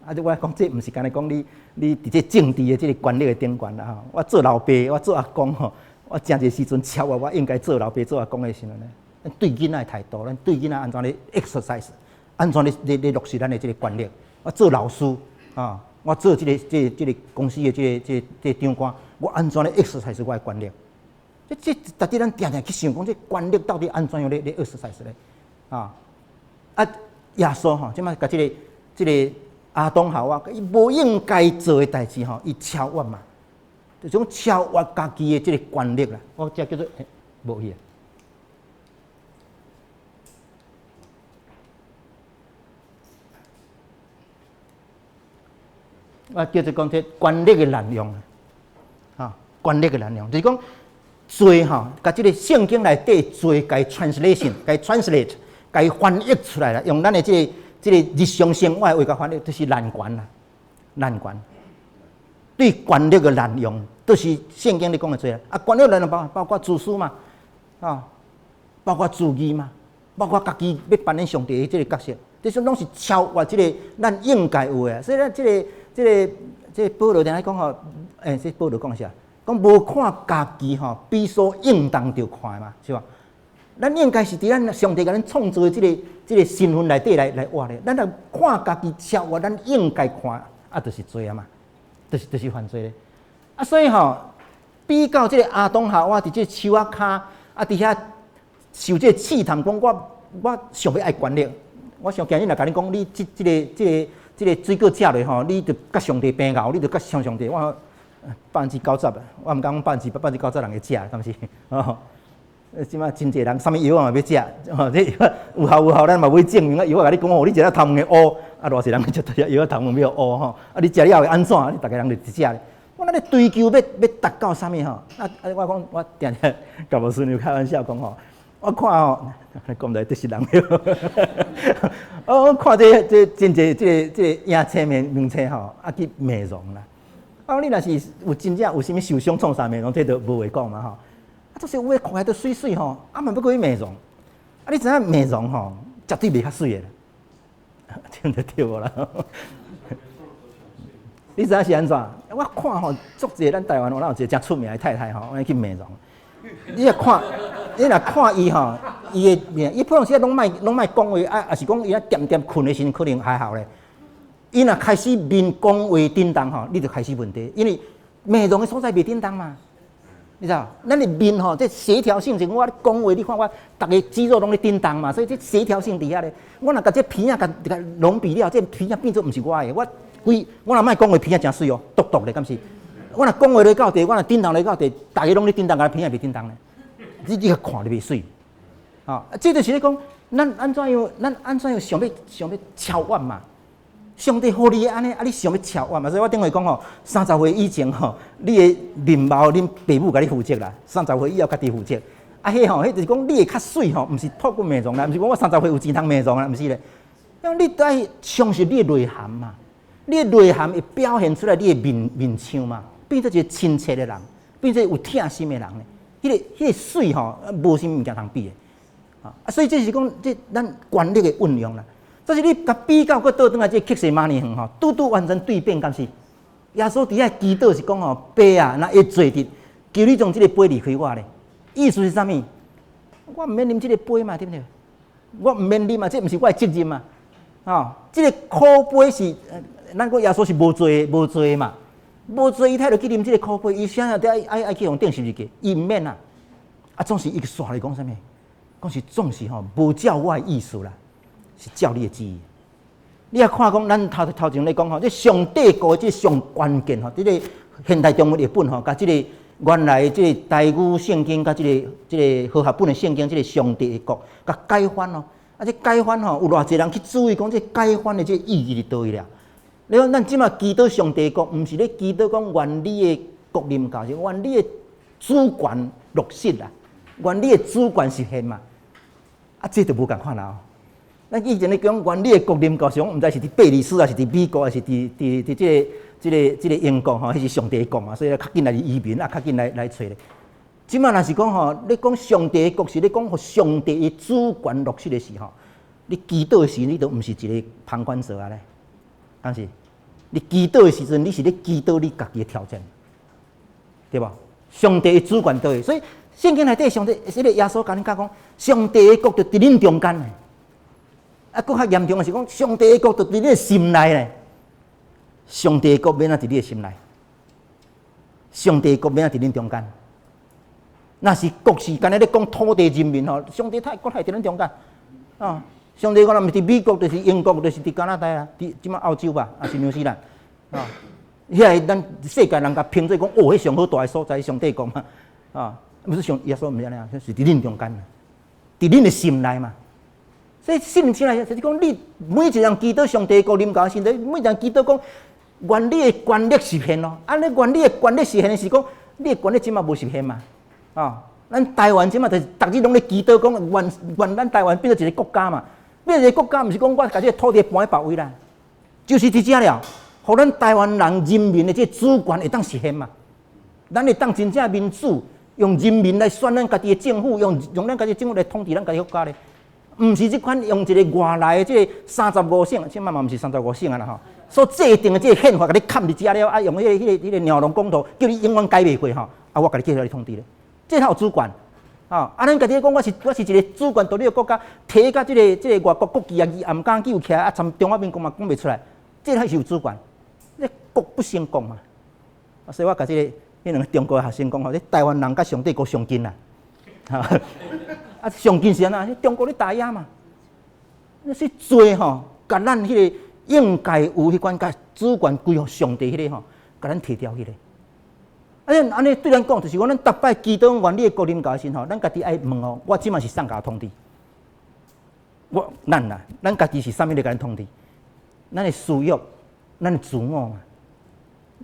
啊，我講這毋是干焦講你，你佇這政治的這个權力的頂懸啦吼。我做老爸，我做阿公吼，我誠濟時陣超越我應該做老爸、做阿公的時陣呢。咱對囡仔的態度，咱對囡仔按怎咧 exercise，按怎咧咧咧落實咱的這个權力。我做老師啊，我做這个這個這个公司的這个這個這個長官，我按怎咧 exercise 我的權力？這這逐日咱定定去想講，這權力到底按怎樣咧咧 exercise 咧？啊啊！耶穌吼，這擺共這个這个亞當夏娃，伊無應該做的代誌吼，伊超越嘛，就種超越家己的這个權力啦。我這叫做無去。我叫做講這權力的濫用，哈，權力的濫用，就是講罪吼，共這个聖經內底罪，共 translation，共 translate，共翻譯出來啦，用咱的這个這个日常生活的話共翻譯，就是濫權啦，濫權，對權力的濫用，就是聖經咧講的罪啦。啊，權力濫用包包括自私嘛，啊，包括自義嘛，包括家己欲扮演上帝的這个角色，這些攏是超越這个咱應該有的。所以咱這个。這个這个保羅定咧講吼，欸，這保羅講啥？講無看家己吼，比所應當著看的嘛，是無？咱應該是佇咱上帝共咱創造的這个這个身份內底來來活咧。咱若看家己超越咱應該看，啊，就是罪啊嘛，就是就是犯罪咧。啊，所以吼，比較這个亞當夏娃佇這个樹仔跤，啊，佇遐受這个試探，講我我想欲愛權力，我想今日若共你講，你這這个這个。這个水果食落吼，你就佮上帝平𠢕，你就佮像上帝。我90%，我毋敢講90%人會食，敢是？哦，這擺真濟人，啥物藥仔嘛欲食，吼，這藥有效無效，咱嘛欲證明。啊，藥仔共你講哦，你食了頭毛會烏，啊，偌濟人食著藥仔頭毛欲烏吼。啊，你食了會按怎？你逐个人就直食咧。我咱咧追求欲欲達到啥物吼？啊啊！我講我定定共牧師娘開玩笑講吼。我看吼，講來得罪人哦，我看這這真濟這个這个影星明明星吼，啊去美容啦。啊，你若是有真正有啥物受傷創啥美容，這就無話講嘛吼。啊，就是有的看起來都媠媠吼，啊嘛欲閣去美容。啊，你知影美容吼，絕對袂較媠的啦。聽著對無啦？你知影是按怎？我看吼，足濟咱台灣有哪有一個誠出名的太太吼，按呢去美容。你若看，你若看伊吼，伊的面，伊普通時攏莫攏莫講話，啊，抑是講伊啊恬恬睏的時陣可能還好咧。伊若開始面講話振動吼，你就開始問題，因為美容的所在袂振動嘛，你知無？咱的面吼，這協調性是我講話，你看我逐个肌肉攏咧振動嘛，所以這協調性佇遐咧。我若共這鼻仔共共隆鼻了，這鼻仔變做毋是我的，我規我若莫講話，鼻仔誠媠哦，獨獨咧，敢是？我若講話咧到地，我若振動咧到地，逐个攏咧振動，共鼻仔袂振動咧。你你看著袂媠，啊！這就是咧講，咱按怎樣，咱按怎樣想欲想欲超越嘛？上帝予你按呢，啊，你想欲超越嘛？所以我頂回講吼，三十歲以前吼，你的面貌，恁爸母共你負責啦；三十歲以後，家己負責。啊，彼吼，彼就是講你會較媠吼，毋是透過美容啦，毋是講我30歲有錢通美容啦，毋是咧。因為你愛充實你的內涵嘛，你的內涵會表現出來你的面面相嘛，變做一個親切的人，變做有疼心的人咧。彼個媠吼，無啥物件通比的。啊，所以這是講這咱權力的運用啦。這是你共比較，閣倒轉來這個客西馬尼園吼，拄拄完全對變，敢是？耶穌佇遐祈禱是講吼，爸啊，若會做得，求你將這個杯離開我咧。意思是啥物？我毋免啉這個杯嘛，對毋對？我毋免啉嘛，這毋是我的責任嘛。吼，這個苦杯是，咱講耶穌是無罪無罪嘛，無罪伊態度去啉這個苦杯，伊啥物得愛愛愛去予釘十字架，伊毋免啊。啊，總是伊煞來講啥物？講是總是吼，無照我的意思啦，是照你的旨意。你也看講，咱頭頭前咧講吼，這上帝國這上關鍵吼，這個現代中文譯本吼，佮這個原來這個台語聖經，佮這個和合本的聖經，這個上帝的國，共改翻哦。啊，這改翻吼，有偌濟人去注意講這改翻的這個意義佇佗位了。你講咱這馬祈禱上帝國，毋是咧祈禱講願你的國臨到，是願你的主權落實啦，願你的主權實現嘛。啊，這就無仝款啦。咱以前咧講願你的國臨到時，毋知是佇貝里斯，還是佇美國，還是佇這個英國吼，彼是上帝的國嘛，所以較緊來移民啊，較緊來揣咧。這馬若是講吼，你講上帝的國是咧講予上帝的主權落實的時候，你祈禱的時，你都毋是一個旁觀者啊咧，敢是？你祈禱的時陣，你是咧祈禱你家己的挑戰，對無？上帝的主權佗位，所以聖經內底上帝，這個耶穌共恁教講，上帝的國就佇恁中間。啊，閣較嚴重的是講，上帝的國就佇你的心內咧。上帝的國欲按怎佇你的心內？上帝的國欲按怎佇恁中間？若是國是干焦咧講土地人民吼，上帝的國會佇咱中間啊！上帝國若毋是佇美國，就是英國，就是佇加拿大啊，佇這馬澳洲吧，抑是紐西蘭啊？遐个咱世界人共評做講，哦，彼上好蹛的所在，上帝國嘛啊！毋是上耶穌毋是按呢，是佇恁中間，佇恁的心內嘛。所以信起來就是講，你每一個人祈禱上帝國臨到時陣，每一個人祈禱講，願你的權力實現咯。啊，你願你的權力實現是講，你的權力這馬無實現嘛？啊，咱台灣這馬就是逐日攏咧祈禱講，願願咱台灣變做一個國家嘛。變一個國家，毋是講我共這個土地搬去別位啦，就是佇遮了，予咱台灣人人民的這個主權會當實現嘛。咱會當真正民主，用人民來選咱家己的政府，用咱家己的政府來統治咱家己國家咧。毋是這款用一個外來的這個三十五省，這馬嘛毋是三十五省啊啦吼，所制定的這個憲法，共你崁佇遮了，啊，用彼個鳥籠公投，叫你永遠改袂過吼，啊，我共你繼續來統治咧，這才有主權。啊！啊，咱家己講，我是一個主權獨立的國家，提共這個外國國旗啊，伊也毋敢舉起來，啊，參中華民國嘛講袂出來，這才是有主權。你國不成國嘛。啊，所以我共這個彼兩個中國的學生講吼，你台灣人佮上帝國上近啦。啊，上近是按怎？中國咧打壓嘛。那是罪吼，共咱彼個應該有彼款共主權歸予上帝彼個吼，共咱提掉去咧。啊，按呢對咱講，就是講咱逐擺祈禱願你的國臨到時吼，咱家己愛問哦，我這馬是啥共統治？我咱啊，咱家己是啥物咧共咱統治？咱的私欲，咱的自我嘛，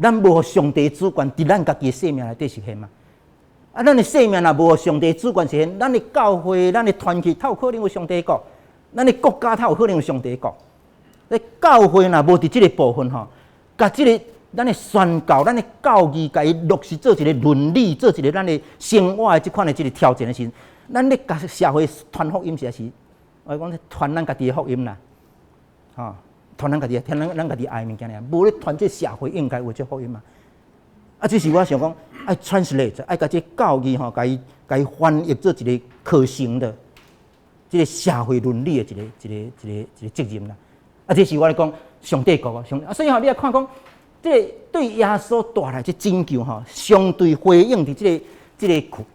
咱無予上帝主權佇咱家己的生命內底實現嘛？啊，咱的生命若無予上帝主權實現，咱的教會、咱的團契，哪有可能有上帝國？咱的國家，哪有可能有上帝國？咧教會若無佇這個部分吼，共這個咱的宣教、咱的教義，共伊落實做一個倫理，做一個咱的生活的這款的這個挑戰的時陣，咱咧共社會傳福音實在是，我講傳咱家己的福音啦，吼，傳咱家己，傳咱家己愛的物件爾，無咧傳這社會應該有這福音嘛。啊，這是我想講，愛 translate，愛共這教義吼，共伊翻譯做一個可行的，這個社會倫理的一個責任啦。啊，這是我咧講上帝國啊，上啊，所以吼，你來看講，這個對耶穌帶來這拯救吼，相對回應佇這個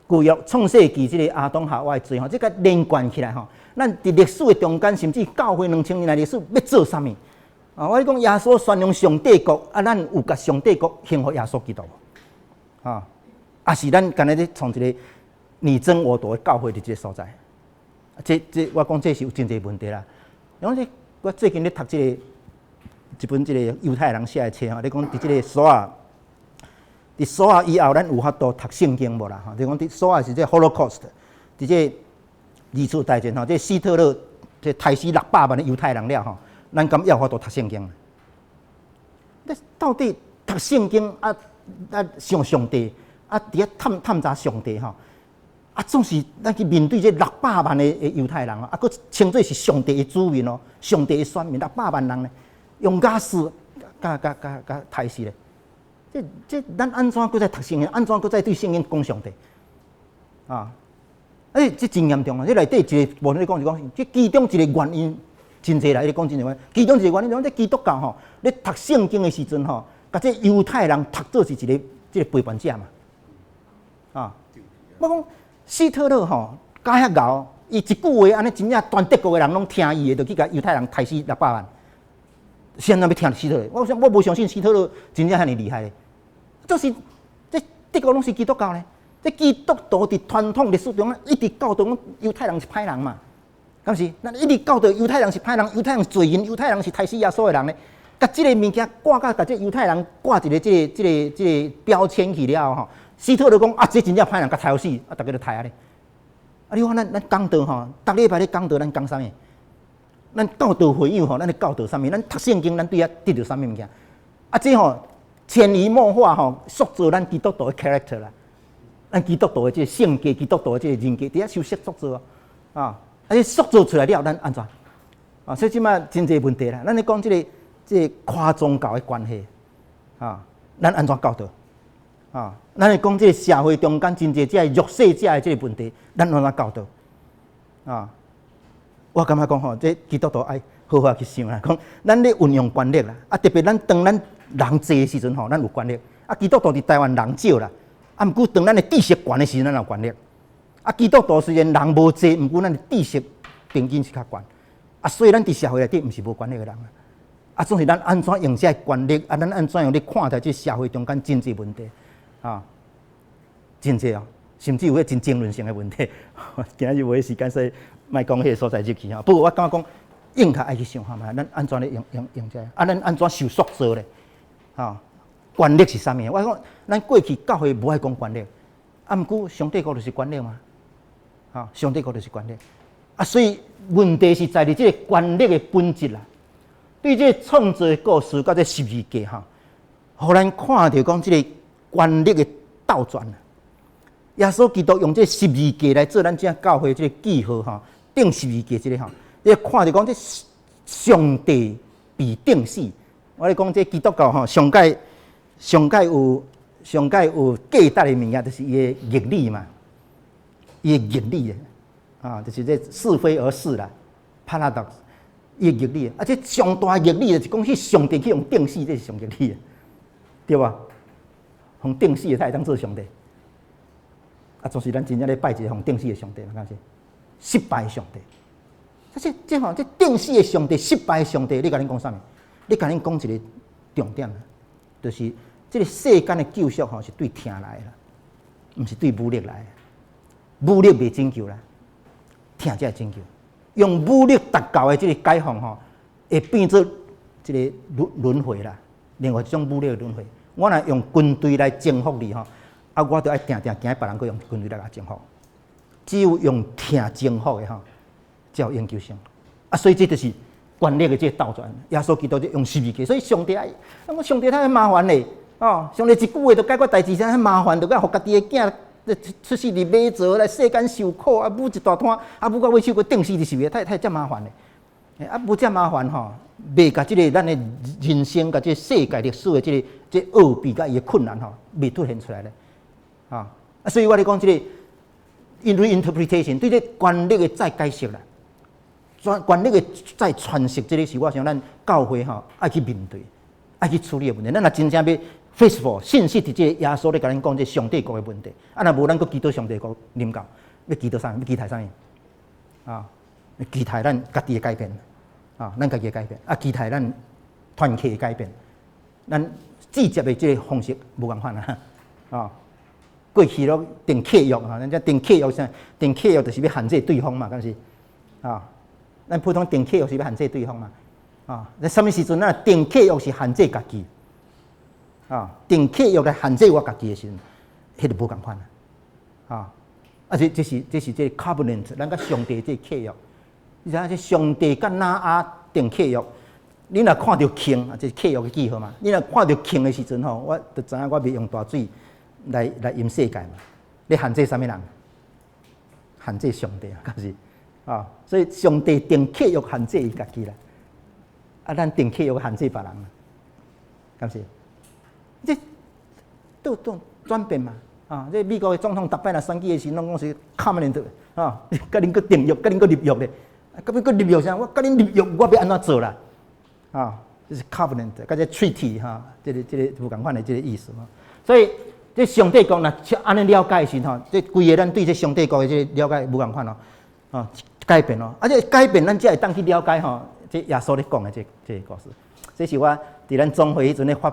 舊約創世紀這個亞當夏娃的罪吼，這個連貫起來吼，咱佇歷史的中間，甚至教會2000年來歷史欲做啥物？啊，我咧講耶穌宣揚上帝國，啊，咱有共上帝國獻予耶穌基督無？啊，抑是咱干焦咧創一個你爭我奪的教會佇這個所在？這我講這是有真濟問題啦。因為我最近咧讀這個一本這個猶太人寫的冊吼，咧講佇這個索爾佇索亞以後，咱有法度讀聖經無啦？吼，就講佇索亞是這 Holocaust，佇這二次大戰吼，這希特勒這刣死600萬的猶太人了吼，咱敢猶有法度讀聖經？那到底讀聖經啊啊想上帝啊，佇遐探探查上帝吼？啊，總是咱去面對這六百萬的猶太人啊，閣稱做是上帝的子民哦，上帝的選民六百萬人呢，用瓦斯共共共共刣死咧。這這咱按怎閣再讀聖經？按怎閣再對聖經講上帝？啊！欸，這真嚴重啊！這內底一個無論你講是講，這其中一個原因真濟啦，伊講真濟原因。其中一個原因講，這基督教吼，咧讀聖經的時陣吼，共這猶太人讀做是一個這個陪伴者嘛。啊！我講希特勒吼，敢遐𠢕，伊一句話按呢，真正全德國的人攏聽伊的，就去共猶太人刣死六百萬。誰人欲聽希特勒？我想我無相信希特勒真正遐爾厲害。就是這德國攏是基督教咧，這基督徒佇傳統歷史中一直教導講猶太人是歹人嘛，敢是？咱一直教導猶太人是歹人，猶太人是罪人，猶太人是刣死耶穌的人咧。共這個物件掛共這猶太人掛一個這個這個這個標籤去了後吼，希特勒講啊，這真正歹人，共刣死，啊，逐家就刣按呢。啊，你看咱咱講道吼，逐禮拜咧講道，咱講啥物？咱教導會友吼，咱咧教導啥物？咱讀聖經，咱對遐得著啥物物件？啊，這吼潛移默化吼，塑造咱基督徒的 character 啦。咱基督徒的這個性格，基督徒的這個人格，佇遐受塑造啊。啊，啊，塑造出來了，咱按怎？啊，所以這擺真濟問題啦。咱咧講這個這個跨宗教的關係，啊，咱按怎教導？啊，咱咧講這個社會中間真濟這個弱勢者的這個問題，咱按怎教導？啊，我感覺講吼，這基督徒愛好好去想啦。講咱咧運用權力啦，啊，特別咱當咱人濟的時陣吼，咱有權力。啊，基督徒佇台灣人少啦，啊，毋過當咱的知識懸的時陣，咱有權力。啊，基督徒雖然人無濟，毋過咱的知識平均是較懸。啊，所以咱佇社會內底毋是無權力的人啊。啊，總是咱按怎用這個權力，啊，咱按怎樣咧看待這社會中間真濟問題啊，真濟哦，甚至有彼真爭論性的問題。今仔日無彼時間，所以莫講彼个所在入去吼。不過我感覺講，應該愛去想看覓，咱按怎咧用用用這個，啊，咱按怎受塑造咧？啊，權力是啥物？我講，咱過去教會無愛講權力，啊，毋過上帝國就是權力嘛。啊，上帝國就是權力。啊，所以問題是在於這個權力的本質啦。對這個創造的故事，佮這十字架吼，予咱看著講這個權力的倒轉。耶穌基督用這個十字架來做咱這教會這個記號吼，釘十字架這個吼，你看著講這上帝被釘死。我咧講這基督教吼，上蓋上蓋有上蓋有價值的物件，就是伊的義理嘛，伊的義理啊，就是這是非而是啦，paradox，伊的義理，啊，這上大義理就是講去上帝去予釘死，這是上義理的，對無？予釘死的才會當做上帝。啊，總是咱真正咧拜一個予釘死的上帝嘛，敢是？失敗的上帝。這這吼，這釘死的上帝，失敗的上帝，咧共恁講啥物？咧共恁講一個重點，就是這個世間的救贖吼，是對疼來的啦，毋是對武力來的。武力袂拯救啦，疼才會拯救。用武力達到的這個解放吼，會變做這個輪輪迴啦。另外一種武力的輪迴。我若用軍隊來征服你吼，啊，我就愛定定驚別人閣用軍隊來共征服。只有用疼征服的吼，才有永久性。啊，所以這就是權力的這個倒轉。耶穌基督就用十字架，所以上帝愛，我上帝太麻煩咧，哦，上帝一句話就解決代誌，啥麻煩，就愛予家己的囝出世佇馬槽來世間受苦，啊，舞一大攤，啊，舞到尾手閣釘死佇十字架，太太遮麻煩咧。啊，無遮麻煩吼，袂共這個咱的人生，共這個世界歷史的這個這奧秘佮伊的困難吼，未凸顯出來咧。啊，所以我咧講這個 reinterpretation 對這權力的再解釋啦，權力的再詮釋，這個是我想咱教會吼愛去面對、愛去處理的問題。咱若真正欲 faithful 信實佇這個耶穌咧共咱講這上帝國的問題，啊，若無咱閣祈禱上帝國臨到，欲祈禱啥物？欲期待啥物？啊，期待咱家己的改變，啊，咱家己的改變，啊，期待咱團契的改變，咱直接的這個方式無仝款啊，啊。過去攏訂契約啊，咱這訂契約啥？訂契約就是欲限制對方嘛，敢是？啊，咱普通訂契約是欲限制對方嘛？啊，那啥物時陣咱訂契約是限制家己？啊，訂契約來限制我家己的時陣，彼就無仝款啦。啊，啊這是這個 covenant，咱佮上帝這個契約。你知影這上帝佮挪亞訂契約，你若看著罄，啊，這是契約的記號嘛。你若看著罄的時陣吼，我就知影我袂用大水來淹世界嘛。你限制啥物人？限制上帝啊，敢是？啊，所以上帝訂契約限制伊家己啦。啊，咱訂契約限制別人啦，敢是？這都轉變嘛。啊，這美國的總統逐擺若選舉的時，攏講是 covenant 啊，佮恁閣訂約，佮恁閣立約咧。佮恁閣立約啥？我佮恁立約，我欲按怎做啦？啊，這是 covenant，佮這 treaty 哈，這個無仝款的這個意思嘛。所以這上帝國若按呢了解的時吼，這規個咱對這上帝國的這個了解無仝款哦，啊，改變哦，啊，這改變咱才會當去了解吼，這耶穌咧講的這個故事。這是我佇咱總會彼陣咧發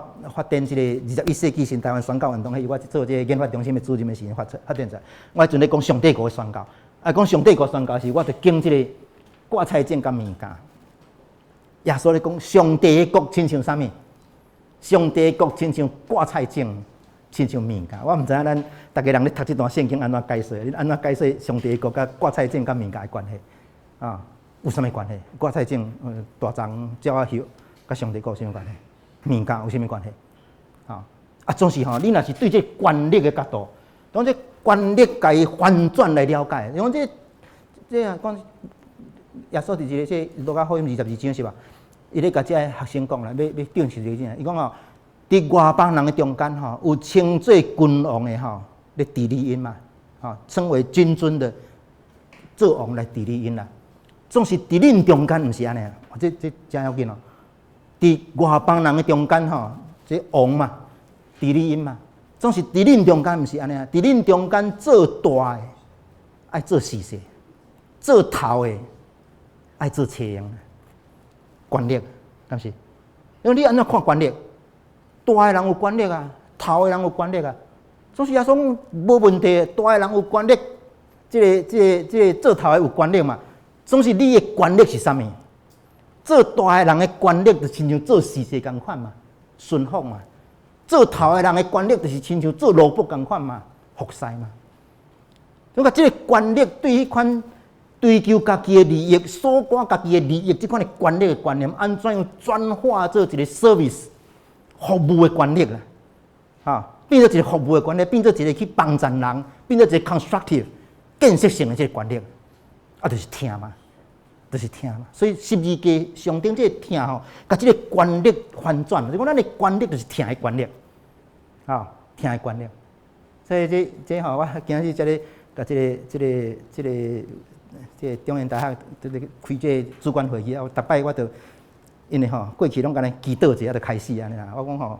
展這個21世紀新台灣宣教運動，彼我做這個研發中心的主任的時陣發展出來。我彼陣咧講上帝國的宣教，啊，講上帝國宣教時，我就經這個割菜種佮麵酵。耶穌咧講上帝的國親像啥物？上帝的國親像割菜種，親像麵酵。我毋知影咱逐家人咧讀這段聖經按怎解說？你按怎解說上帝的國佮割菜種佮麵酵的關係？啊，有啥物關係？割菜種，大欉鳥仔葉，佮上帝國有啥物關係？麵酵有啥物關係？啊，啊，總是吼，你若是對這個權力的角度，當這權力共伊翻轉來了解，因為這啊講耶穌佇一個這路加福音22章是吧？伊咧共這个學生講啦，欲證實這個，伊講吼，佇外邦人的中間吼，有稱做君王的吼，咧治理𪜶嘛，吼，稱為君尊的做王來治理𪜶啦。總是佇恁中間毋是按呢，這誠要緊哦。佇外邦人的中間吼，這王嘛，治理𪜶嘛，總是佇恁中間毋是按呢啊。佇恁中間做大的愛做侍者，做頭的愛做車用。權力，敢是？因為你按怎看權力？大的人有權力啊，頭的人有權力啊。總是耶穌講無問題，大的人有權力，這個做頭的有權力嘛。總是你的權力是啥物？做大的人的權力就親像做侍者仝款嘛，順服嘛。做頭的人的權力就是親像做奴僕仝款嘛，服侍嘛。如果這個權力對彼款追求家己的利益、鎖掛家己的利益，這款的權力的觀念，按怎樣轉化做一個 service 服務的權力啦？哈，變做一個服務的權力，變做一個去幫助人，變做一個 constructive 建設性的這個權力，啊，就是疼嘛，就是疼嘛。所以十字架上頂這個疼吼，共這個權力翻轉，就講咱的權力就是疼的權力，哈，疼的權力。所以這吼，我今日這裡共這個中原大學這個開這個主管會議，我逐擺我都因為吼過去攏干焦祈禱一下就開始按呢啦。我講吼，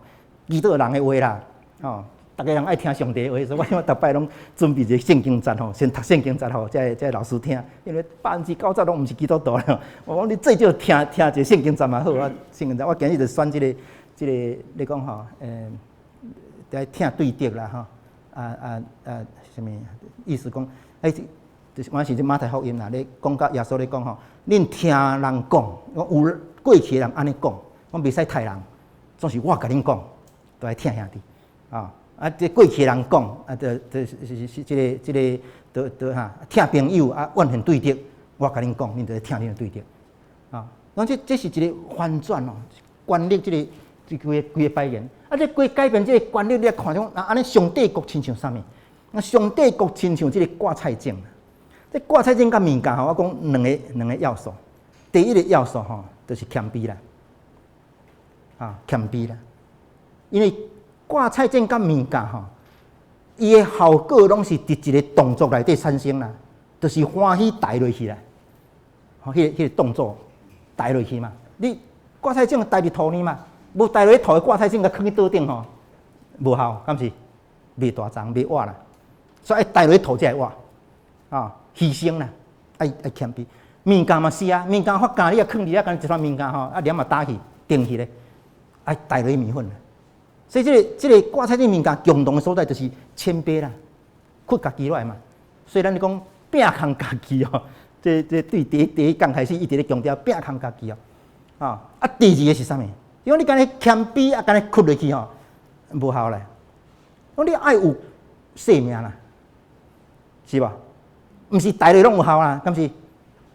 祈禱人的話啦，吼，逐家人愛聽上帝的話，所以我逐擺攏準備一個聖經節吼，先讀聖經節予這老師聽，因為90%攏毋是基督徒啦。我講你最少聽聽一個聖經節嘛好啊，聖經節我今日就選這個，你講吼，愛疼對敵啦吼，啊啊啊，啥物意思講，欸，就是我是這馬太福音啦，咧講到耶穌咧講吼，恁聽人講，有過去的人按呢講，講袂使刣人，總是我共恁講，都愛疼兄弟啊！啊，這過去的人講，啊，就是這個，都哈疼朋友啊，怨恨對敵，我共恁講，恁就疼恁的對敵啊！講這是一個翻轉哦，權力這個這規個擺言，啊，這規改變這個權力，你來看講，啊，按呢上帝國親像啥物？那上帝國親像這個割菜種。這割菜種佮麵酵吼，我講兩個要素。第一個要素吼，就是謙卑啦，啊，謙卑啦。因為割菜種佮麵酵吼，伊的效果攏是佇一個動作內底產生啦，就是歡喜刣落去啦，吼，彼個動作刣落去嘛。你割菜種刣佇土呢嘛，無刣落去土的割菜種，共囥去桌頂吼，無效，敢是？袂大欉，袂活啦。所以愛刣落去土才會活，啊。犧牲啦，愛謙卑。麵酵嘛是啊，麵酵發酵你啊囥佇遐，干一團麵酵吼，啊黏嘛焦去，定去咧，愛刣落去麵粉。所以這個割菜種麵酵共同的所在就是謙卑啦，屈家己落來嘛。所以咱咧講摒空家己哦，這對第一講開始一直咧強調摒空家己哦。啊，第二個是啥物？因為你干焦謙卑啊，干焦屈落去吼，無效咧。講你愛有性命啦，是無？毋是逐个攏有效啦，敢是？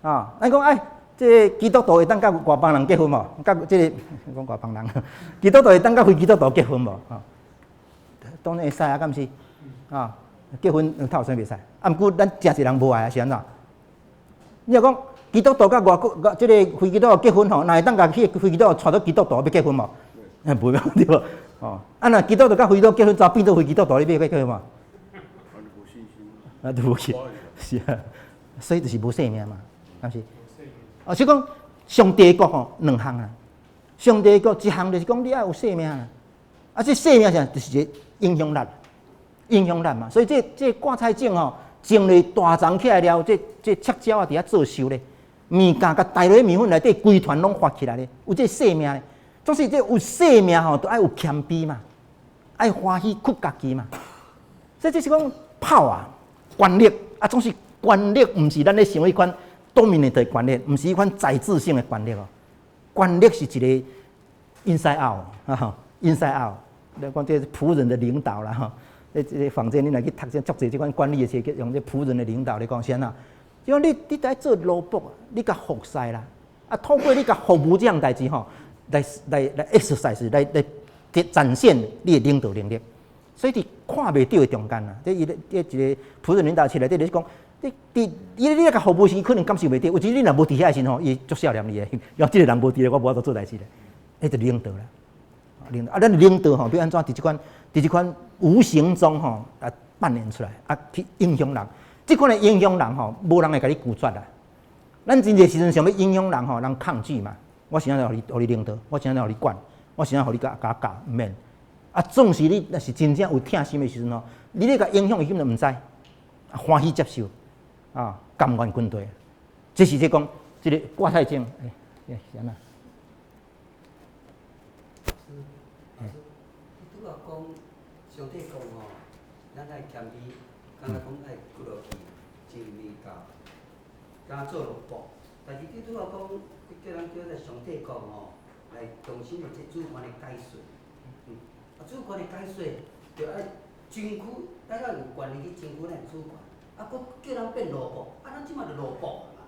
啊，咱講哎，這個基督徒會當佮外邦人結婚無？佮這個講外邦人，基督徒會當佮非基督徒結婚無？啊，當然會使啊，敢是？啊，結婚頭先袂使，啊，毋過咱誠濟人無愛啊，是按怎？你若講基督徒佮外國這個非基督徒結婚吼，若會當共彼個非基督徒娶做基督徒欲結婚無？啊，袂對無？哦，啊，若基督徒佮非基督徒結婚，就變做非基督徒，你欲結婚無？啊，都無去，是啊，所以就是無性命嘛，敢是？哦，所以講上帝國吼兩項啊，上帝國一項就是講你愛有性命啊，啊，這性命啥？就是一個影響力，影響力嘛。所以這這掛菜種吼，種咧大叢起來了，這這赤鳥啊佇遐做岫咧，物件共帶落麵粉內底，規團攏發起來咧，有這性命咧。總是這有性命吼，都愛有謙卑嘛，愛歡喜屈家己嘛。所以這是講炮啊，權力啊，總是權力，毋是咱咧想彼款 dominant 的權力，毋是彼款宰制性的權力哦。權力是一個 inside out，啊，inside out。你講這僕人的領導啦，吼，這這個坊間你若去讀這足濟這款管理的冊，用這僕人的領導來講啥啊？就講你你佇做奴僕，你共服侍啦，啊，透過你共服務這項代誌吼，來來來 exercise 來來展現你的領導能力。所以佇看袂著的中間啊，這伊咧這一個僕人領導起來，這就是講，你佇伊你咧共服務時，可能感受袂著。有時你若無佇遐時吼，伊足少念你的，然後這個人無佇咧，我無法度做代誌咧，彼就領導啦。領導啊，咱領導吼，欲按怎佇這款佇這款無形中吼啊扮演出來啊，去影響人。這款的影響人吼，無人會共你拒絕啦。咱真濟時陣想欲影響人吼，人抗拒嘛。我是按怎予你予你領導，我是按怎予你管，我是按怎予你共共我教，毋免。啊，總是你若是真正有疼心的時陣吼，你咧共影響伊根本毋知，歡喜接受，啊，甘願跟隨。這是這講這個掛菜種，欸，是按怎？是，你拄仔講上帝講吼，咱愛謙卑，敢若講愛屈落去，真物教，敢若做奴僕。但是你拄仔講，你叫人叫做上帝講吼，來重新的這主權的解說。啊，主權的解說，就愛爭取，咱愛有權利去爭取咱的主權。啊，閣叫人變奴僕，啊，咱這馬就奴僕嘛。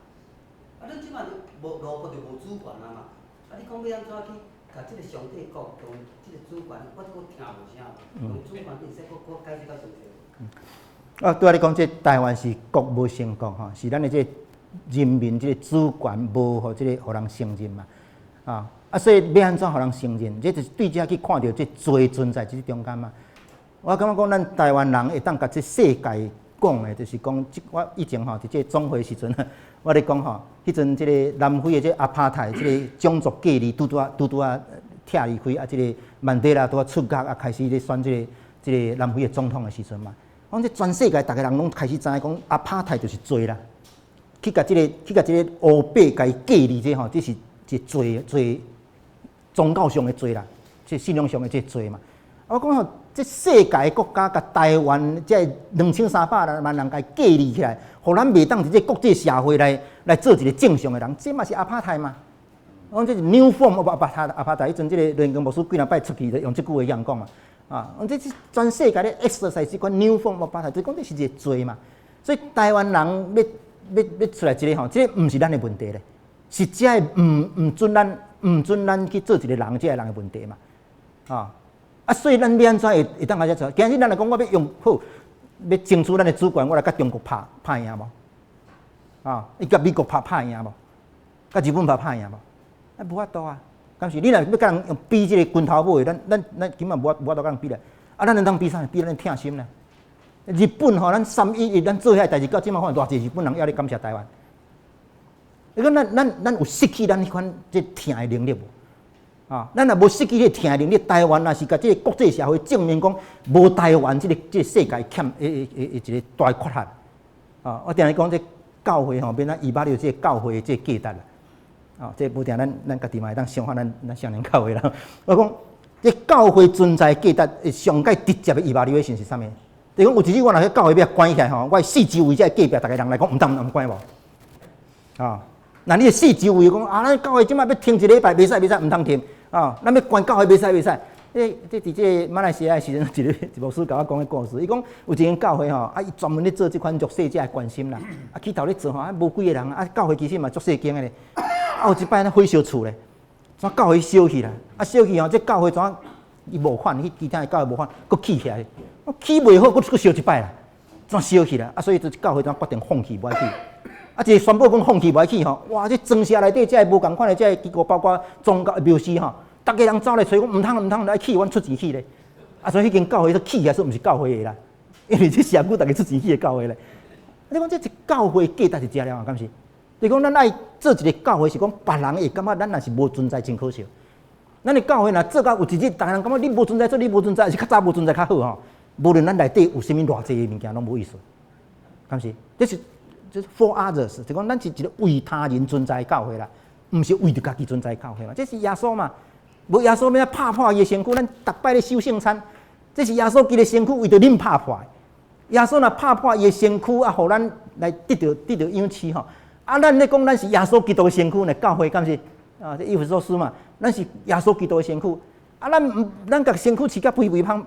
啊，咱這馬就無奴僕就無主權啊嘛。啊，你講欲按怎去？共這個上帝講，用這個主權，我閣聽無啥，用主權會使閣閣解釋較詳細。啊，拄仔你講這台灣是國無成國吼，是咱的這個人民這個主權無予這個予人承認嘛。啊啊，所以欲按怎予人承認？這就是對這去看著這罪存在這中間嘛。我感覺講，咱台灣人會當共這世界講的，就是講，我以前吼佇這個總會時陣，我咧講吼，彼陣這個南非的這阿帕泰這個種族隔離拄拄仔拄拄仔拆離開啊，這個曼德拉拄仔出獄啊，開始咧選這個這個南非的總統的時陣嘛。講這全世界逐个人攏開始知影講阿帕泰就是罪啦，去共這個去共這個烏白共伊隔離這吼，這是一個罪罪宗教上的罪啦，這信仰上的這個罪嘛。我講吼，這世界國家共台灣這2300萬人共伊隔離起來，予咱袂當佇這國際社會來來做一個正常的人，這嘛是阿帕泰嘛？我講這是 new form of 阿帕泰，阿帕泰。彼陣這個雷光牧師幾若擺出去，就用這句話講嘛。啊，講這是全世界咧 exercise 這款 new form of 阿帕泰，就講這是一個罪嘛。所以台灣人欲欲欲出來一個吼，這個毋是咱的問題咧，是這个毋毋准咱毋准咱去做一個人，這个人的問題嘛。啊。啊，所以咱欲按怎會會當共遮做？今日咱來講，我欲用好，欲爭取咱的主權，我來共中國拍拍贏無？啊，伊共美國拍拍贏無？共日本拍拍贏無？啊，無法度啊！敢是你若欲共人用比這個拳頭尾，咱咱咱根本無無法度共人比咧。啊，咱會當比啥？比咱疼心咧。日本吼，咱3.11咱做遐代誌，到這馬看偌濟日本人猶咧感謝台灣。你講咱咱咱有失去咱彼款這疼的能力無？啊，咱若無失去彼個疼的能力，台灣若是共這個國際社會證明講無台灣這個這個世界欠會會會一個大缺陷。啊，我定定講這教會吼，變咱以馬內這個教會的這個價值啦。啊，這無定咱咱家己嘛會當想法咱咱少年教會啦。我講這教會存在價值，上蓋直接的以馬內性是啥物？就講有一日我若去教會欲關起來吼，我四周圍這隔壁逐个人來講，毋通毋關無？啊，若你四周圍講啊，咱教會這馬欲停一禮拜，袂使袂使，毋通停啊！咱欲關教會袂使袂使，這佇這個馬來西亞的時陣，一個一牧師共我講的故事。伊講有一間教會吼，啊，伊專門咧做這款弱勢者的關心啦。啊，起頭咧做吼，啊，無幾个人，啊，教會其實嘛足細間的咧。啊，有一擺咧火燒厝咧，怎教會燒去啦？啊，燒去吼，這教會怎伊無款，去其他的教會無款，閣起起來，起袂好，閣閣燒一擺啦，怎燒去啦？啊，所以這教會怎決定放棄無愛去。啊，一個宣布講放棄無愛去吼，哇！這全社內底這个無仝款的這个機構，包括宗教牧師吼，逐家人走來揣講，毋通毋通來起，阮出錢起咧。啊，所以彼間教會說起來說毋是教會的啦，因為這社區逐家出錢起的教會咧。你講這一教會價值佇遮了啊，敢是？你講咱愛做一個教會，是講別人會感覺咱若是無存在真可惜。咱的教會若做到有一日，逐家人感覺你無存在，做你無存在，是較早無存在較好吼。無論咱內底有啥物偌濟的物件，攏無意思，敢是？這是 for others，就講咱是一個為他人存在的教會啦，毋是為著家己存在的教會嘛。這是耶穌嘛？無耶穌欲拍破伊的身軀，咱逐擺咧守聖餐，這是耶穌基督的身軀為著恁拍破的。耶穌若拍破伊的身軀啊，予咱來得著養飼吼。啊，咱咧講咱是耶穌基督的身軀呢，教會敢是？啊，這以弗所書嘛，咱是耶穌基督的身軀。啊，咱毋咱共身軀飼甲肥肥胖，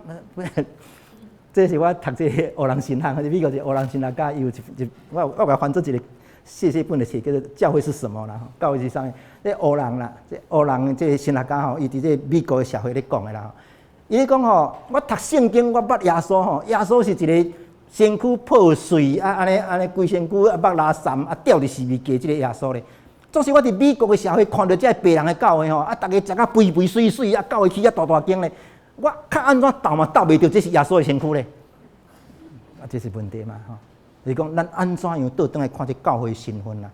這是我讀這个烏人神學，美國一個烏人神學家，伊有一一我共翻做一個細細本的冊，叫做《教會是什麼》啦。教會是啥物？這烏人啦，這烏人這個神學家吼，伊佇這美國的社會咧講的啦。伊咧講吼，我讀聖經，我捌耶穌吼，耶穌是一個身軀破碎啊，按呢按呢規身軀啊目拉潲啊吊佇十字架這個耶穌咧。總是我佇美國的社會看著這個白人的教會吼，啊，逐家食甲肥肥媠媠啊，教會起遐大大間咧。我較按怎鬥嘛鬥袂著，這是耶穌的身軀咧，啊，這是問題嘛吼？就是講，咱按怎樣倒轉來看這教會身份啦？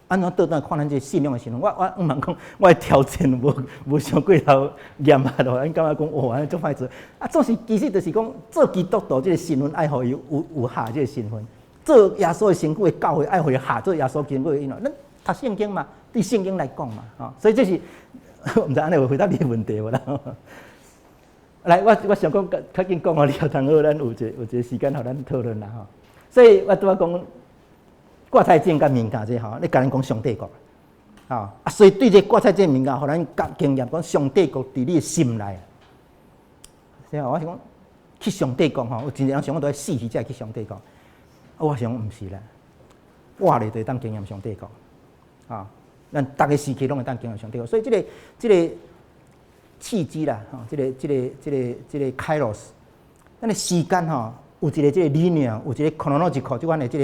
按怎倒轉來看咱這信仰的身份？我毋茫講，我的挑戰無傷過頭嚴啊囉，咱感覺講哦，按呢足歹做。啊，總是其實就是講，做基督徒這個身份愛予伊有合這個身份，做耶穌的身軀的教會愛予伊合做耶穌身軀的因為咱讀聖經嘛，對聖經來講嘛，吼，所以這是毋知按呢有回答你的問題無啦？來，我想講較較緊講予你，通好，咱有一個時間予咱討論啦吼。所以我拄仔講掛菜種佮物件這吼，你共咱講上帝國，吼啊，所以對這掛菜這物件，予咱覺經驗講上帝國佇你的心內。所以我是講去上帝國吼，有真濟人想講都愛死去才會去上帝國，我想毋是啦，活咧就會當經驗上帝國，啊，咱逐个時期攏會當經驗上帝國，所以這個契機啦，吼，這個 kairos，咱的時間吼，有一個這個理念，有一個 chronological 這款的這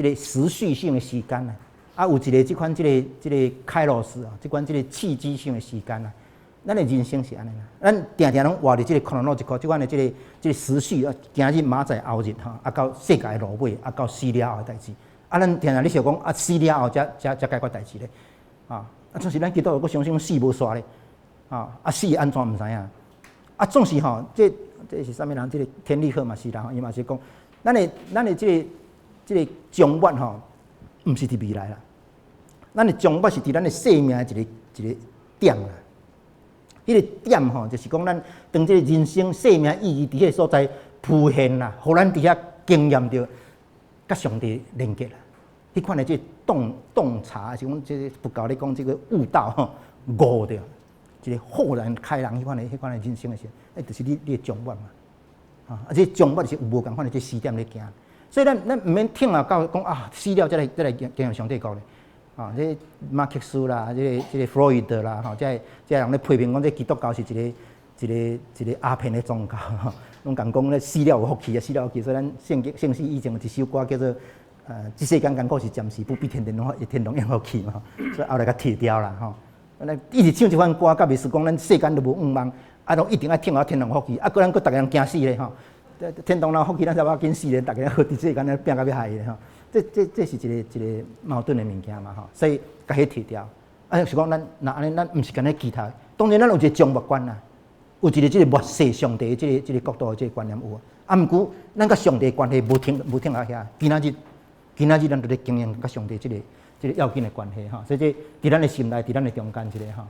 個時序性的時間啊，啊，有一個這款這個 kairos 啊，這款這個契機性的時間啊，咱的人生是按呢啦，咱定定攏活佇這個 chronological 這款的這個時序啊，今日明仔載後日吼，啊到世界的落尾，啊到死了後的代誌，啊，咱定定咧想講啊，死了後才解決代誌咧，啊，啊，總是咱基督徒閣相信死無煞咧。啊！啊死按怎毋知影？啊，總是吼，這是啥物人？這個田立克嘛是啦，伊嘛是講，咱的這個終末吼，毋是佇未來啦。咱的終末是佇咱的生命的一個一個點啦。彼個點吼，就是講咱當這個人生生命意義佇彼個所在浮現啦，予咱佇遐經驗著佮上帝連結啦。彼款的這個洞察，是講這個佛教咧講這個悟道吼，悟著。一個豁然開朗，彼款的人生的時陣，欸，就是你的終末嘛，啊，這終末是有無仝款的這時點咧行，所以咱毋免聽啊到講啊死了才來經驗上帝國咧，啊，這馬克思啦，這個弗洛伊德啦，吼，這人咧批評講這基督教是一個鴉片的宗教，攏共講咧死了有福氣啊，死了有福氣，所以咱聖經聖詩以前有一首歌叫做這世間艱苦是暫時，不必天堂享福氣嘛，所以後來共撤掉啦，吼。咱一直唱這款歌，佮袂是講咱世間都無願望，啊，攏一定愛聽到天堂福氣，啊，閣咱閣逐家人驚死咧吼。天堂若福氣，咱才無要緊死咧，逐家好佇世間咧拚甲欲害咧吼。這是一個矛盾的物件嘛吼，所以共彼撤掉。啊，是講咱若按呢，咱毋是干焦其他。當然，咱有一個終末觀啦，有一個這個末世上帝這個角度的這個觀念有。啊，毋過咱佮上帝關係無停佇遐。今仔日咱就咧經營佮上帝這個要緊的關係吼，所以這佇咱的心內，佇咱的中間這個吼。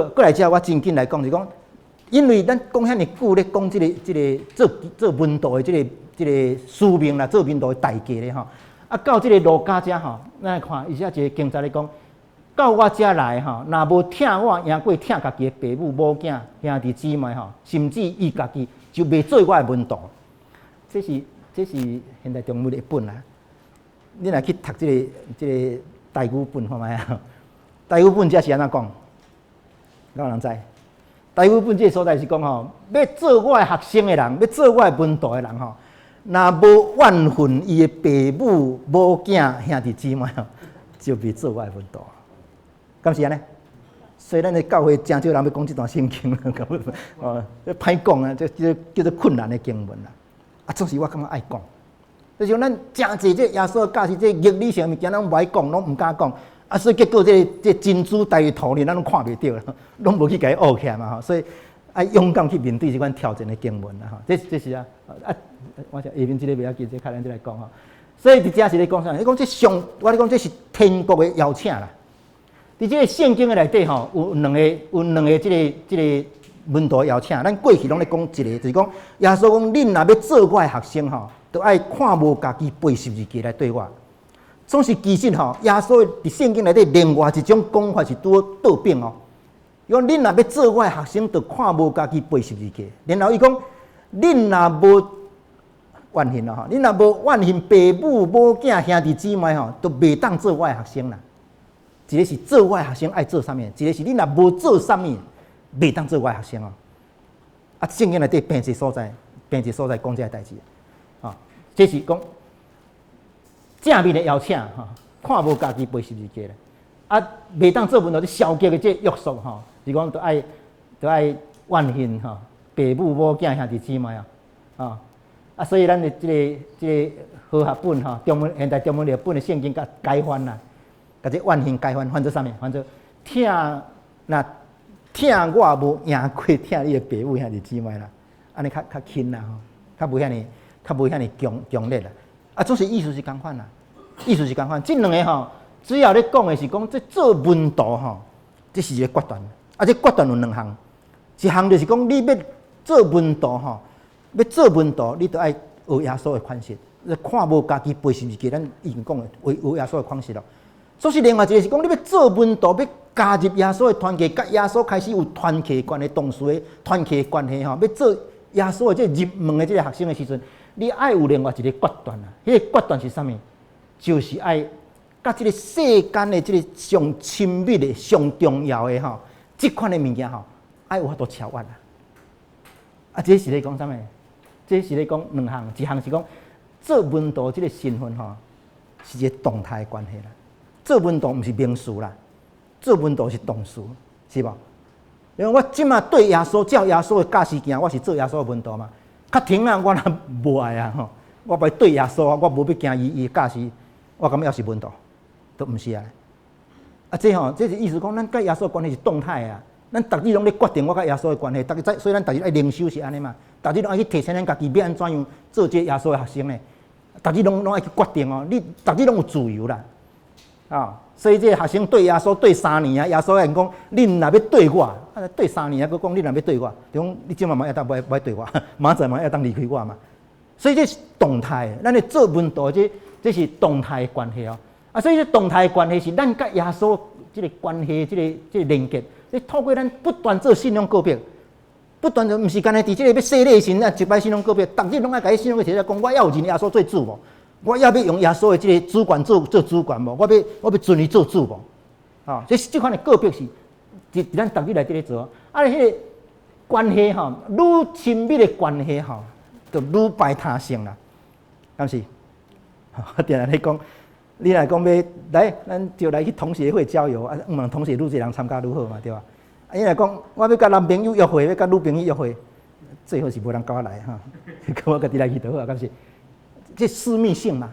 好，過來遮我真緊來講，是講，因為咱講遐爾久咧講這個做門徒的這個使命啦，做門徒的代價咧吼。啊，到這個路加遮吼，咱來看伊寫一個經節咧講，到我遮來吼，若無疼我贏過疼家己的爸母、母囝、兄弟姊妹吼，甚至伊家己就袂做我的門徒。這是現代中文譯本啦。你若去讀這個台語本看覓啊？台語本這是按怎講？敢有人知？台語本這個所在是講吼，欲做我的學生的人，欲做我的門徒的人吼，若無怨恨伊的爸母、母囝、兄弟姊妹吼，就袂做我的門徒。敢是按呢？所以咱的教會誠少人欲講這段聖經，哦，這歹講啊，這叫做困難的經文啦。啊，總是我感覺愛講，就是咱誠濟這耶穌教示這義理上的物件，咱無愛講，攏毋敢講。啊，所以結果這珍珠戴佇塗裡，咱攏看袂著，攏無去共伊學起來嘛吼。所以愛勇敢去面對這款挑戰的經文啦吼。這是啊，啊，我想下面這個袂要緊，這較咱再來講吼。所以佇遮是咧講啥？你講這上，我咧講這是天國的邀請啦。佇這個聖經的內底吼，有兩個這個門徒邀請。咱過去攏咧講一個，就是講耶穌講，恁若欲做我的學生吼，著愛看無家己背十字架來綴我。總是其實吼，耶穌佇聖經內底另外一種講法是拄好倒反哦。伊講恁若欲做我的學生，著看無家己背十字架。然後伊講，恁若無怨恨咯吼，恁若無怨恨爸母、母囝、兄弟姊妹吼，都袂當做我的學生啦。一個是做我的學生愛做啥物，一個是你若無做啥物，袂當做我的學生哦。啊，聖經內底邊一所在，邊一所在講這个代誌，啊，這是講正面的邀請吼，看無家己背十字架咧，啊，袂當做門徒，這消極的這約束吼，是講著愛怨恨吼，爸母母囝兄弟姊妹啊，啊，啊，所以咱的這個和合本吼，中文現代中文譯本的聖經共改翻啦。共這怨恨改翻，翻做啥物？翻做疼若疼我無贏過疼你的爸母兄弟姊妹啦，按呢較輕啦吼，較無遐爾強烈啦。啊，總是意思是仝款啦，意思是仝款。這兩个吼，主要咧講的是講這做門徒吼，這是一个決斷。啊，這決斷有兩項，一項就是講你欲做門徒吼，欲做門徒，你著愛學耶穌的款式，你看無家己背十字架，咱已經講的學耶穌的款式咯。所以另外一个是講，你欲做門徒，欲加入耶穌的團契，佮耶穌開始有團契關係、同事的團契關係吼，欲做耶穌的這入門的這个學生的時陣，你愛有另外一个決斷啊！彼个決斷是啥物？就是愛佮這个世間的這个上親密的、上重要的吼，這款的物件吼，愛有法度超越啊！啊，這是咧講啥物？這是咧講兩項，一項是講做門徒這个身份吼，是一个動態的關係啦。做門徒毋是名詞啦，做門徒是動詞，是無？因為我這馬綴耶穌，照耶穌的教示行，我是做耶穌的門徒嘛。較停啊，我若無愛啊吼，我袂綴耶穌，我無欲行伊的教示，我感覺猶是門徒，都毋是啊。啊，這吼，這是意思講，咱佮耶穌關係是動態啊。咱逐日攏咧決定我佮耶穌的關係，逐日在，所以咱逐日愛靈修是按呢嘛。逐日攏愛去提醒咱家己，欲按怎樣做這耶穌的學生呢？逐日攏愛去決定哦。你逐日攏有自由啦。啊，所以這個學生綴耶穌綴3年啊，耶穌會講，恁若欲綴我，啊綴三年啊，閣講恁若欲綴我，就講你這馬嘛會當無愛綴我，明仔載嘛會當離開我嘛。所以這是動態，咱的做門徒這是動態的關係哦。啊，所以這動態的關係是咱佮耶穌這個關係，這個連結，你透過咱不斷做信仰告白，不斷就毋是干焦佇這個欲洗禮時啊，一擺信仰告白，逐日攏愛共伊信仰提出來講，我猶有認耶穌做主無？我猶欲用耶穌的這個主權做主權無？我欲尊伊做主無？啊，這這款的告白是佇咱逐日內底咧做。啊，彼个關係吼，愈親密的關係吼，就愈排他性啦，敢是？我定定咧講，你若講欲來，咱就來去同學會郊遊啊，問同學愈濟人參加愈好嘛，對吧？啊，你若講我欲佮男朋友約會，欲佮女朋友約會，最好是無人佮我來哈，我家己來去就好啊，敢是？這私密性嘛，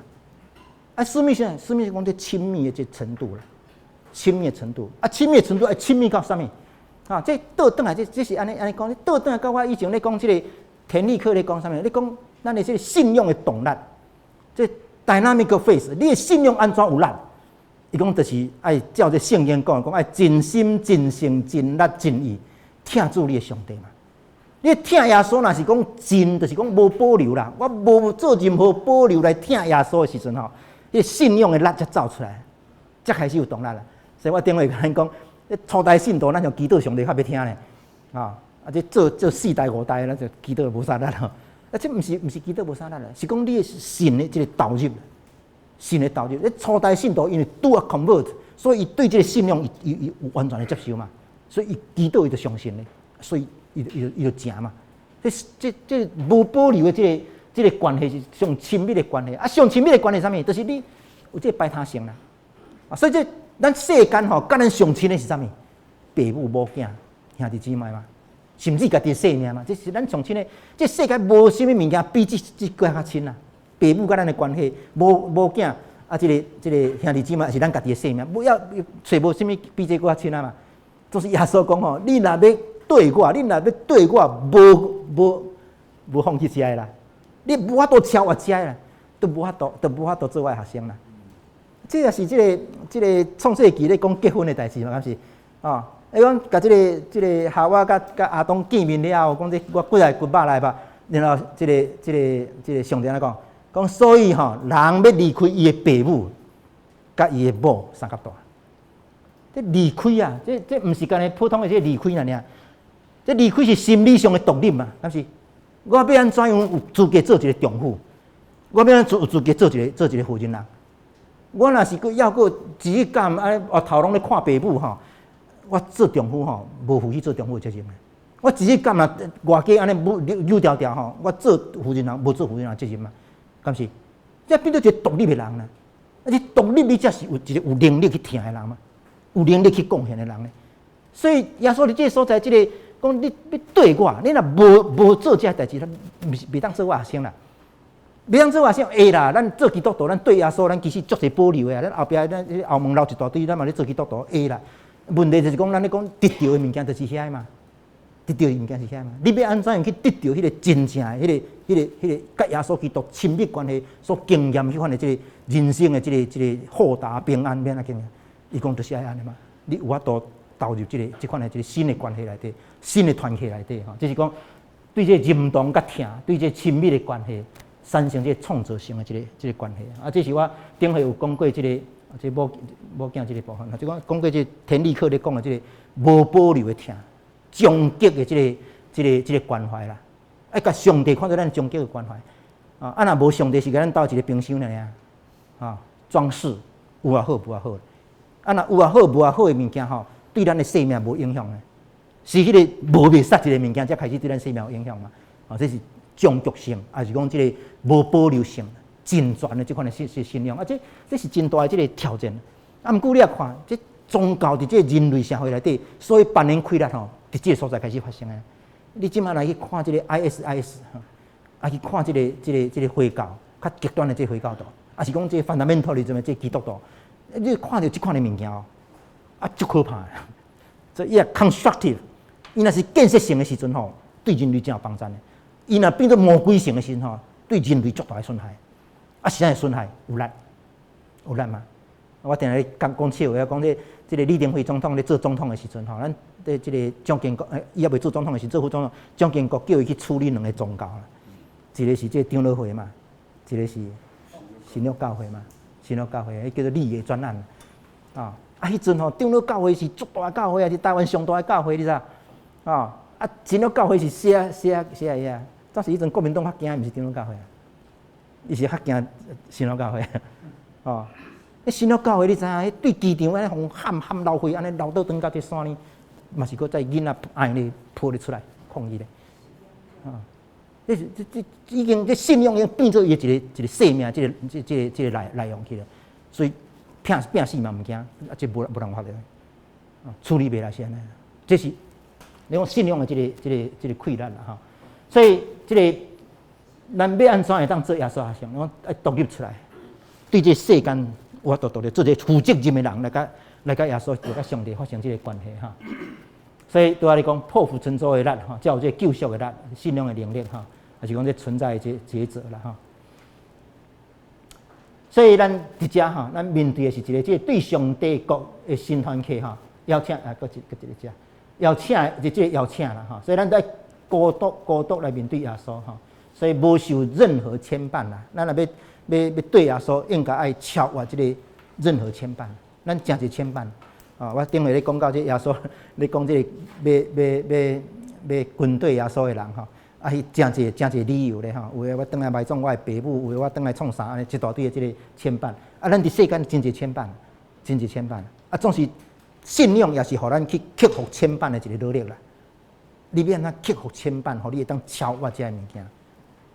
啊，私密性，私密性講這親密的這程度啦，親密的程度，啊，親密的程度愛親密到啥物？啊，這倒轉來，這是按呢按呢講，倒轉來到我以前咧講這个田立克咧講啥物？咧講咱的這个信仰的動力，這 dynamic faith，你的信仰按怎有力？伊講就是愛照這聖經講，講愛盡心、盡性、盡力、盡意，疼主你的上帝嘛。你疼耶穌，若是講盡，就是講無保留啦。我無做任何保留來疼耶穌的時陣吼，彼個信仰的力才走出來，才開始有動力啦。所以我頂回共恁講，初代信徒咱像祈禱上帝較欲聽咧，啊！啊，這做做四代五代，咱就祈禱無啥力咯。啊，這毋是祈禱無啥力啦，是講你的信的這個投入，信的投入。你初代信徒因為拄仔 convert，所以伊對這個信仰伊有完全的接受嘛，所以伊祈禱伊就相信咧，所以伊就成嘛。這無保留的這個關係是上親密的關係。啊，上親密的關係是啥物？就是你有這個排他性啦。啊，所以這咱世間吼，佮咱上親的是啥物？爸母母囝、兄弟姊妹嘛，甚至家己的性命嘛。這是咱上親的。這世界無啥物物件比這閣較親啦。爸母佮咱的關係，母母囝啊，這個兄弟姊妹是咱家己的性命，無要揣無啥物比這閣較親啊嘛。就是耶穌講吼，你若欲綴我，你若欲綴我，無放棄這个啦，你無法度超越這个啦，都無法度做我的學生啦。這也是這個創世記咧講結婚的代誌嘛，敢是？哦，伊講共這個夏娃佮亞當見面了後，講這我骨來骨肉來吧。然後這個上帝按怎講？講所以吼，人欲離開伊的爸母，佮伊的某相佮蹛。這離開啊，這毋是干焦普通的這離開爾爾，這離開是心理上的獨立嘛，敢是？我欲按怎樣有資格做一個丈夫？我欲按怎有資格做一個負責人？我若是閣猶閣一日敢按呢額頭攏咧看爸母吼，我做丈夫吼無負起做丈夫的責任。我一日敢若外家按呢扭扭調調吼，我做負責人無做負責人責任嘛？敢是？這變做一個獨立的人啦。啊，這獨立你才是有一個有能力去疼的人嘛，有能力去貢獻的人咧。所以耶穌佇這個所在，這個講你欲綴我，你若無做這個代誌，咱毋是袂當做我學生啦。袂當做我學生會啦，咱做基督徒，咱對耶穌，咱其實足濟保留的啊。咱後壁咱後門留一大堆，咱嘛咧做基督徒會啦。問題就是講，咱咧講得著的物件就是遐嘛，得著的物件是遐嘛。你欲按怎樣去得著彼個真正的、彼個佮耶穌基督親密關係所經驗彼款的這個人生的這個豁達平安，欲按怎經驗？伊講就是愛按呢嘛。你有法度投入這款的這個新的關係內底，新的團契內底吼，就是講對這個認同佮疼，對這個親密的關係產生這個創造性的這個關係。啊，這是我頂回有講過這個，這某某囝這個部分，就講講過這個田立克咧講的這個無保留的疼，終極的這個關懷啦，愛共上帝看做咱終極的關懷。啊，啊若無上帝是共咱兜一個冰箱爾爾，啊，裝飾有也好，無也好。啊，若有也好，無也好的物件吼，對咱的生命無影響的，是彼個無袂煞一個物件，才開始對咱生命有影響嘛。啊，這是終極性，抑是講這個無保留性、盡全的這款的信仰啊，這是真大的這個挑戰。啊，毋過你也看，這宗教佇這個人類社會內底，所以扮演開力吼，佇這個所在開始發生的。你這馬來去看這個 ISIS，啊去看這個回教，較極端的這個回教徒，抑是講這個 fundamentalism 的這個基督徒，你看著這款的物件哦，啊，足可怕的。所以伊若 constructive，伊若是建設性的時陣吼，對人類真有幫助的。伊若變做魔鬼性的時陣吼，對人類足大的損害。啊，是按怎損害？有力，有力嗎？我定定講講笑話，講這個李登輝總統咧做總統的時陣吼，咱這個蔣經國，伊猶未做總統的時陣，做副總統，蔣經國叫伊去處理兩個宗教啦，一個是這個長老會嘛，一個是新約教會嘛，新約教會，彼叫做立野專案啊。啊，彼陣吼，長老教會是足大教會啊，是台灣上大的教會，你知？啊，啊，新約教會是細仔細仔細仔遐，當時彼陣國民黨較驚，毋是長老教會啊，伊是較驚新約教會，哦。彼新約教會你知影？彼對機場按呢予喊喊流血，按呢流倒轉到這山呢，嘛是閣再囡仔愛咧抱咧出來抗議咧，啊！這是這這已經這信仰已經變做伊一個一個生命，這個內內容去了，所以拼拼死嘛毋驚，啊，這無辦法的，啊，處理袂來是按呢，這是你講信仰的這個潰爛啦吼，所以這個咱欲按怎會當做耶穌學生？我愛獨立出來，對這個世間。有法度獨立做一個負責任的人來佮耶穌、來佮上帝發生這個關係哈。所以對我來講，破釜沉舟的力吼，才有這個救贖的力、信仰的能力吼，抑是講這存在的這抉擇啦吼。所以咱佇遮吼，咱面對的是一個這個對上帝國的新團契吼，邀請啊，閣一個遮邀請就這個邀請啦吼。所以咱愛孤獨孤獨來面對耶穌吼，所以無受任何牽絆啦。咱若欲綴耶穌，應該愛超越這個任何牽絆。咱誠濟牽絆，啊，我頂回咧講到這耶穌，咧講這個欲欲欲欲軍隊耶穌的人吼，啊，彼誠濟誠濟理由咧吼，有的我轉來埋葬我的爸母，有的我轉來創啥按呢，一大堆的這個牽絆。啊，咱佇世間真濟牽絆，真濟牽絆。啊，總是信仰也是予咱去克服牽絆的一個努力啦。你欲按怎克服牽絆，予你會當超越這个物件。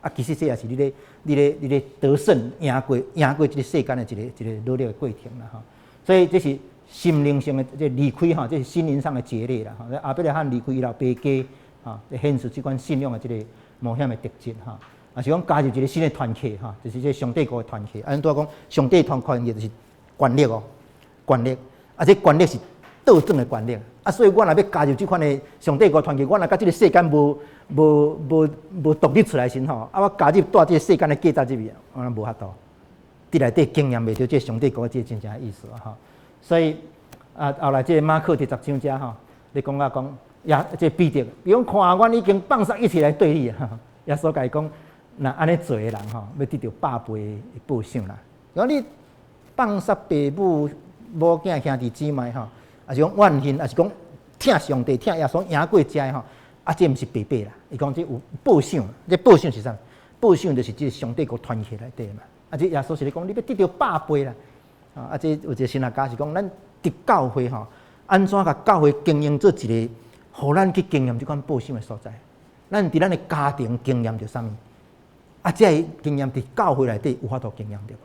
啊，其實這也是你咧、你咧、你咧得勝贏過贏過這個世間的一個一個努力的過程啦吼。所以這是心靈上的這離開吼，這是心靈上的決裂啦吼。亞伯拉罕離開伊老爸家，吼，顯示這款信仰的這個冒險的特質吼。啊，是講加入一個新的團契吼，就是這上帝國的團契。啊，咱拄仔講上帝團團契就是權力哦，權力。啊，這權力是倒轉的權力。啊，所以我若欲加入這款的上帝國團契，我若佮這個世間無無無無獨立出來時吼，啊，我加入帶這個世間的價值入去，我若無法度。佇內底經驗袂著這上帝國這個真正的意思吼。所以啊，後來這個馬可第十章遮吼，咧講啊講，耶這彼得，伊講看阮已經放捨一切來綴你啊。耶穌共伊講，若按呢做的人吼，欲得著百倍的報賞啦。講你放捨爸母、某囝、兄弟姊妹吼，抑是講怨恨，抑是講疼上帝、疼耶穌贏過遮的吼，啊，這毋是白白啦。伊講這有報賞，這報賞是啥？報賞就是這個上帝國團契內底嘛。啊，這耶穌是咧講，你欲得著百倍啦。啊，這有一個神學家是講，咱佇教會吼，按怎共教會經營做一個，予咱去經驗這款報賞的所在？咱佇咱的家庭經驗著啥物？啊，這个經驗佇教會內底有法度經驗著無？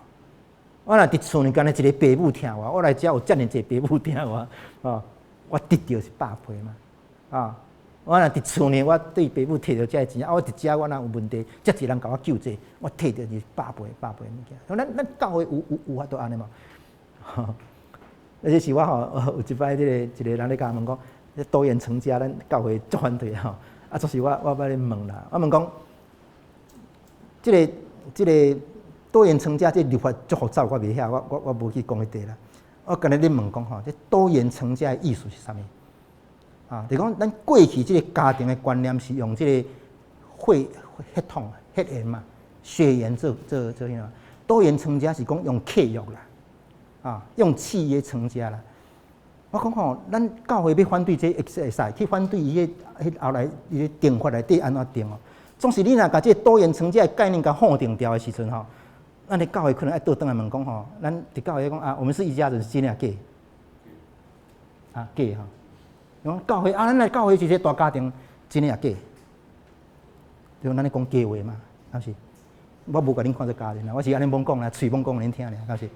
我若佇厝內干焦一個爸母疼我，我來遮有遮爾濟爸母疼我，哦，我得著是百倍嘛？啊，我若佇厝內，我對爸母提著遮个錢，啊，我佇遮我若有問題，遮濟人共我救濟，我提著是百倍百倍物件。咱咱教會有有有法度按呢無？啊，這是我吼有一擺這個一個人咧共我問講，多元成家，咱教會足反對吼。啊，就是我我欲咧問啦，我問講，這個這個多元成家這立法足複雜，我袂曉，我我我無去講彼塊啦。我干焦咧問講吼，這多元成家的意思是啥物？啊，就講咱過去這個家庭的觀念是用這個血血統、血緣嘛，血緣做做做啥？多元成家是講用契約啦，啊，用契約成家啦。我講吼，咱教會欲反對這會使去反對伊个彼後來伊个定法內底按怎定哦？總是你若共這個多元成家的概念共否定掉的時陣吼，咱的教會可能愛倒轉來問講吼，咱佇教會講啊，我們是一家人，是真抑假？啊，假吼！講教會啊，咱來教會是一個大家庭，真抑假？對，咱咧講假話嘛，敢是？我無共恁看做家人啦，我是按呢罔講啦，喙罔講恁聽爾，敢是？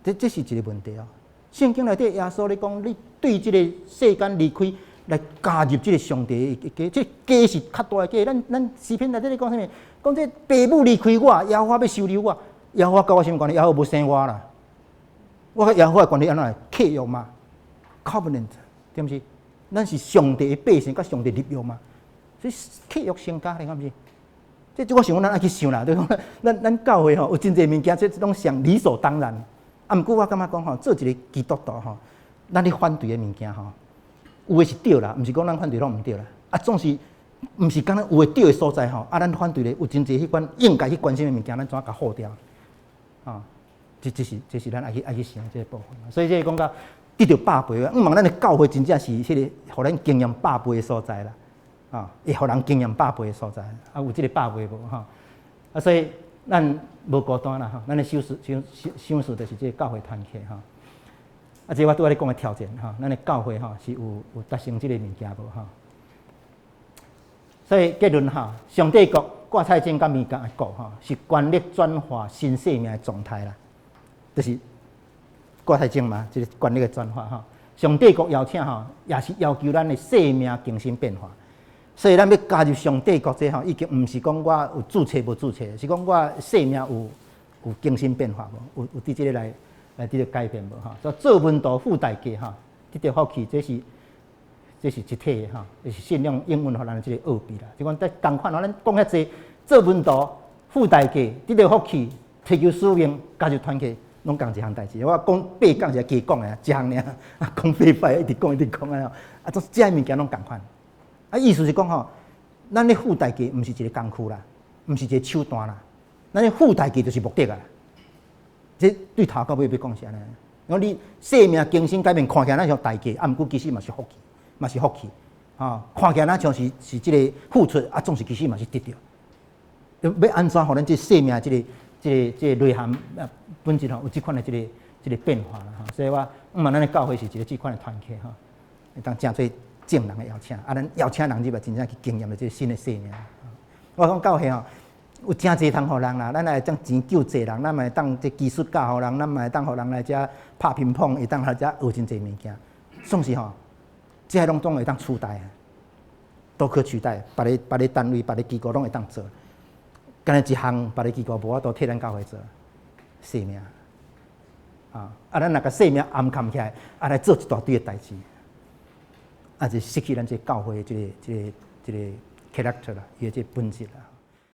這這是一個問題哦。聖經內底耶穌咧講，你對這個世間離開，來加入這個上帝的家，這家是較大的家。咱咱詩篇內底咧講啥物？講這爸母離開我，耶和華欲收留我，耶和華佮我啥物關係？耶和華無生我啦。我佮耶和華的關係按怎？契約嘛，covenant，對毋是？咱是上帝的百姓，佮上帝立約嘛，所以契約成家，你敢毋是？這這我想講，咱愛去想啦，對講咱咱教會吼有真濟物件，這攏上理所當然。啊，毋過我感覺講吼，做一個基督徒吼，咱咧反對的物件吼，有的是對啦，毋是講咱反對攏毋對啦。啊，總是毋是敢若有的對的所在吼，啊，咱反對的有真濟彼款應該去關心的物件，咱怎共否掉？啊，這這是這是咱愛去愛去想這個部分。所以這個講到得著百倍，毋茫咱的教會真正是彼個，予咱經驗百倍的所在啦。啊，會予人經驗百倍的所在，啊，有這個百倍無吼？啊，所以咱無孤單啦吼，咱的省思省省思就是這個教會團契吼。啊，這我拄仔咧講的挑戰吼，咱的教會吼是有有達成這個物件無吼？所以結論吼，上帝國割菜種佮彌迦的國吼，是權力轉化新生命的狀態啦，就是割菜種嘛，這個權力的轉化吼。上帝國邀請吼，也是要求咱的生命更新變化。所以咱欲加入上帝國這吼，已經毋是講我有註冊無註冊，是講我生命有有更新變化無？有有佇這个來來佇個改變無吼？所以做門徒付代價吼，得著福氣，這是這是一體的吼，這是信仰應允予咱的這個奧秘啦。就講在仝款，咱講遐濟做門徒付代價，得著福氣，提求使命，加入團契，攏仝一項代誌。我講八講是加講的，一項爾，啊講八擺一直講一直講啊，啊，總這物件攏仝款。啊，意思是講吼，咱咧付代價毋是一個工具啦，毋是一個手段啦，咱咧付代價就是目的啊。這對頭到尾欲講是按呢？講你生命更新改變，看起來若像代價，啊，毋過其實嘛是福氣，嘛是福氣。啊，看起來若像是這个付出，啊，總是其實嘛是得著。欲按怎予咱這生命這个內涵啊本質吼，有這款的這个變化啦吼。所以我毋嘛，咱的教會是一个這款的團契吼，會當誠濟眾人的邀請，啊，咱邀請人入來，真正去經驗著這个新的生命。我講教會吼，有誠濟通予人啦，咱來將錢救濟人，咱嘛會當這技術教予人，咱嘛會當予人來遮拍乒乓，會當來遮學真濟物件。總是吼，這些攏總會當取代啊，都可取代，別个單位、別个機構攏會當做。干焦一項別个機構無法度替咱教會做生命啊！啊，咱若共生命掩崁起來，啊，來做一大堆的代誌，啊，就失去咱這個教會這个 character 啦，伊的這個本質啦。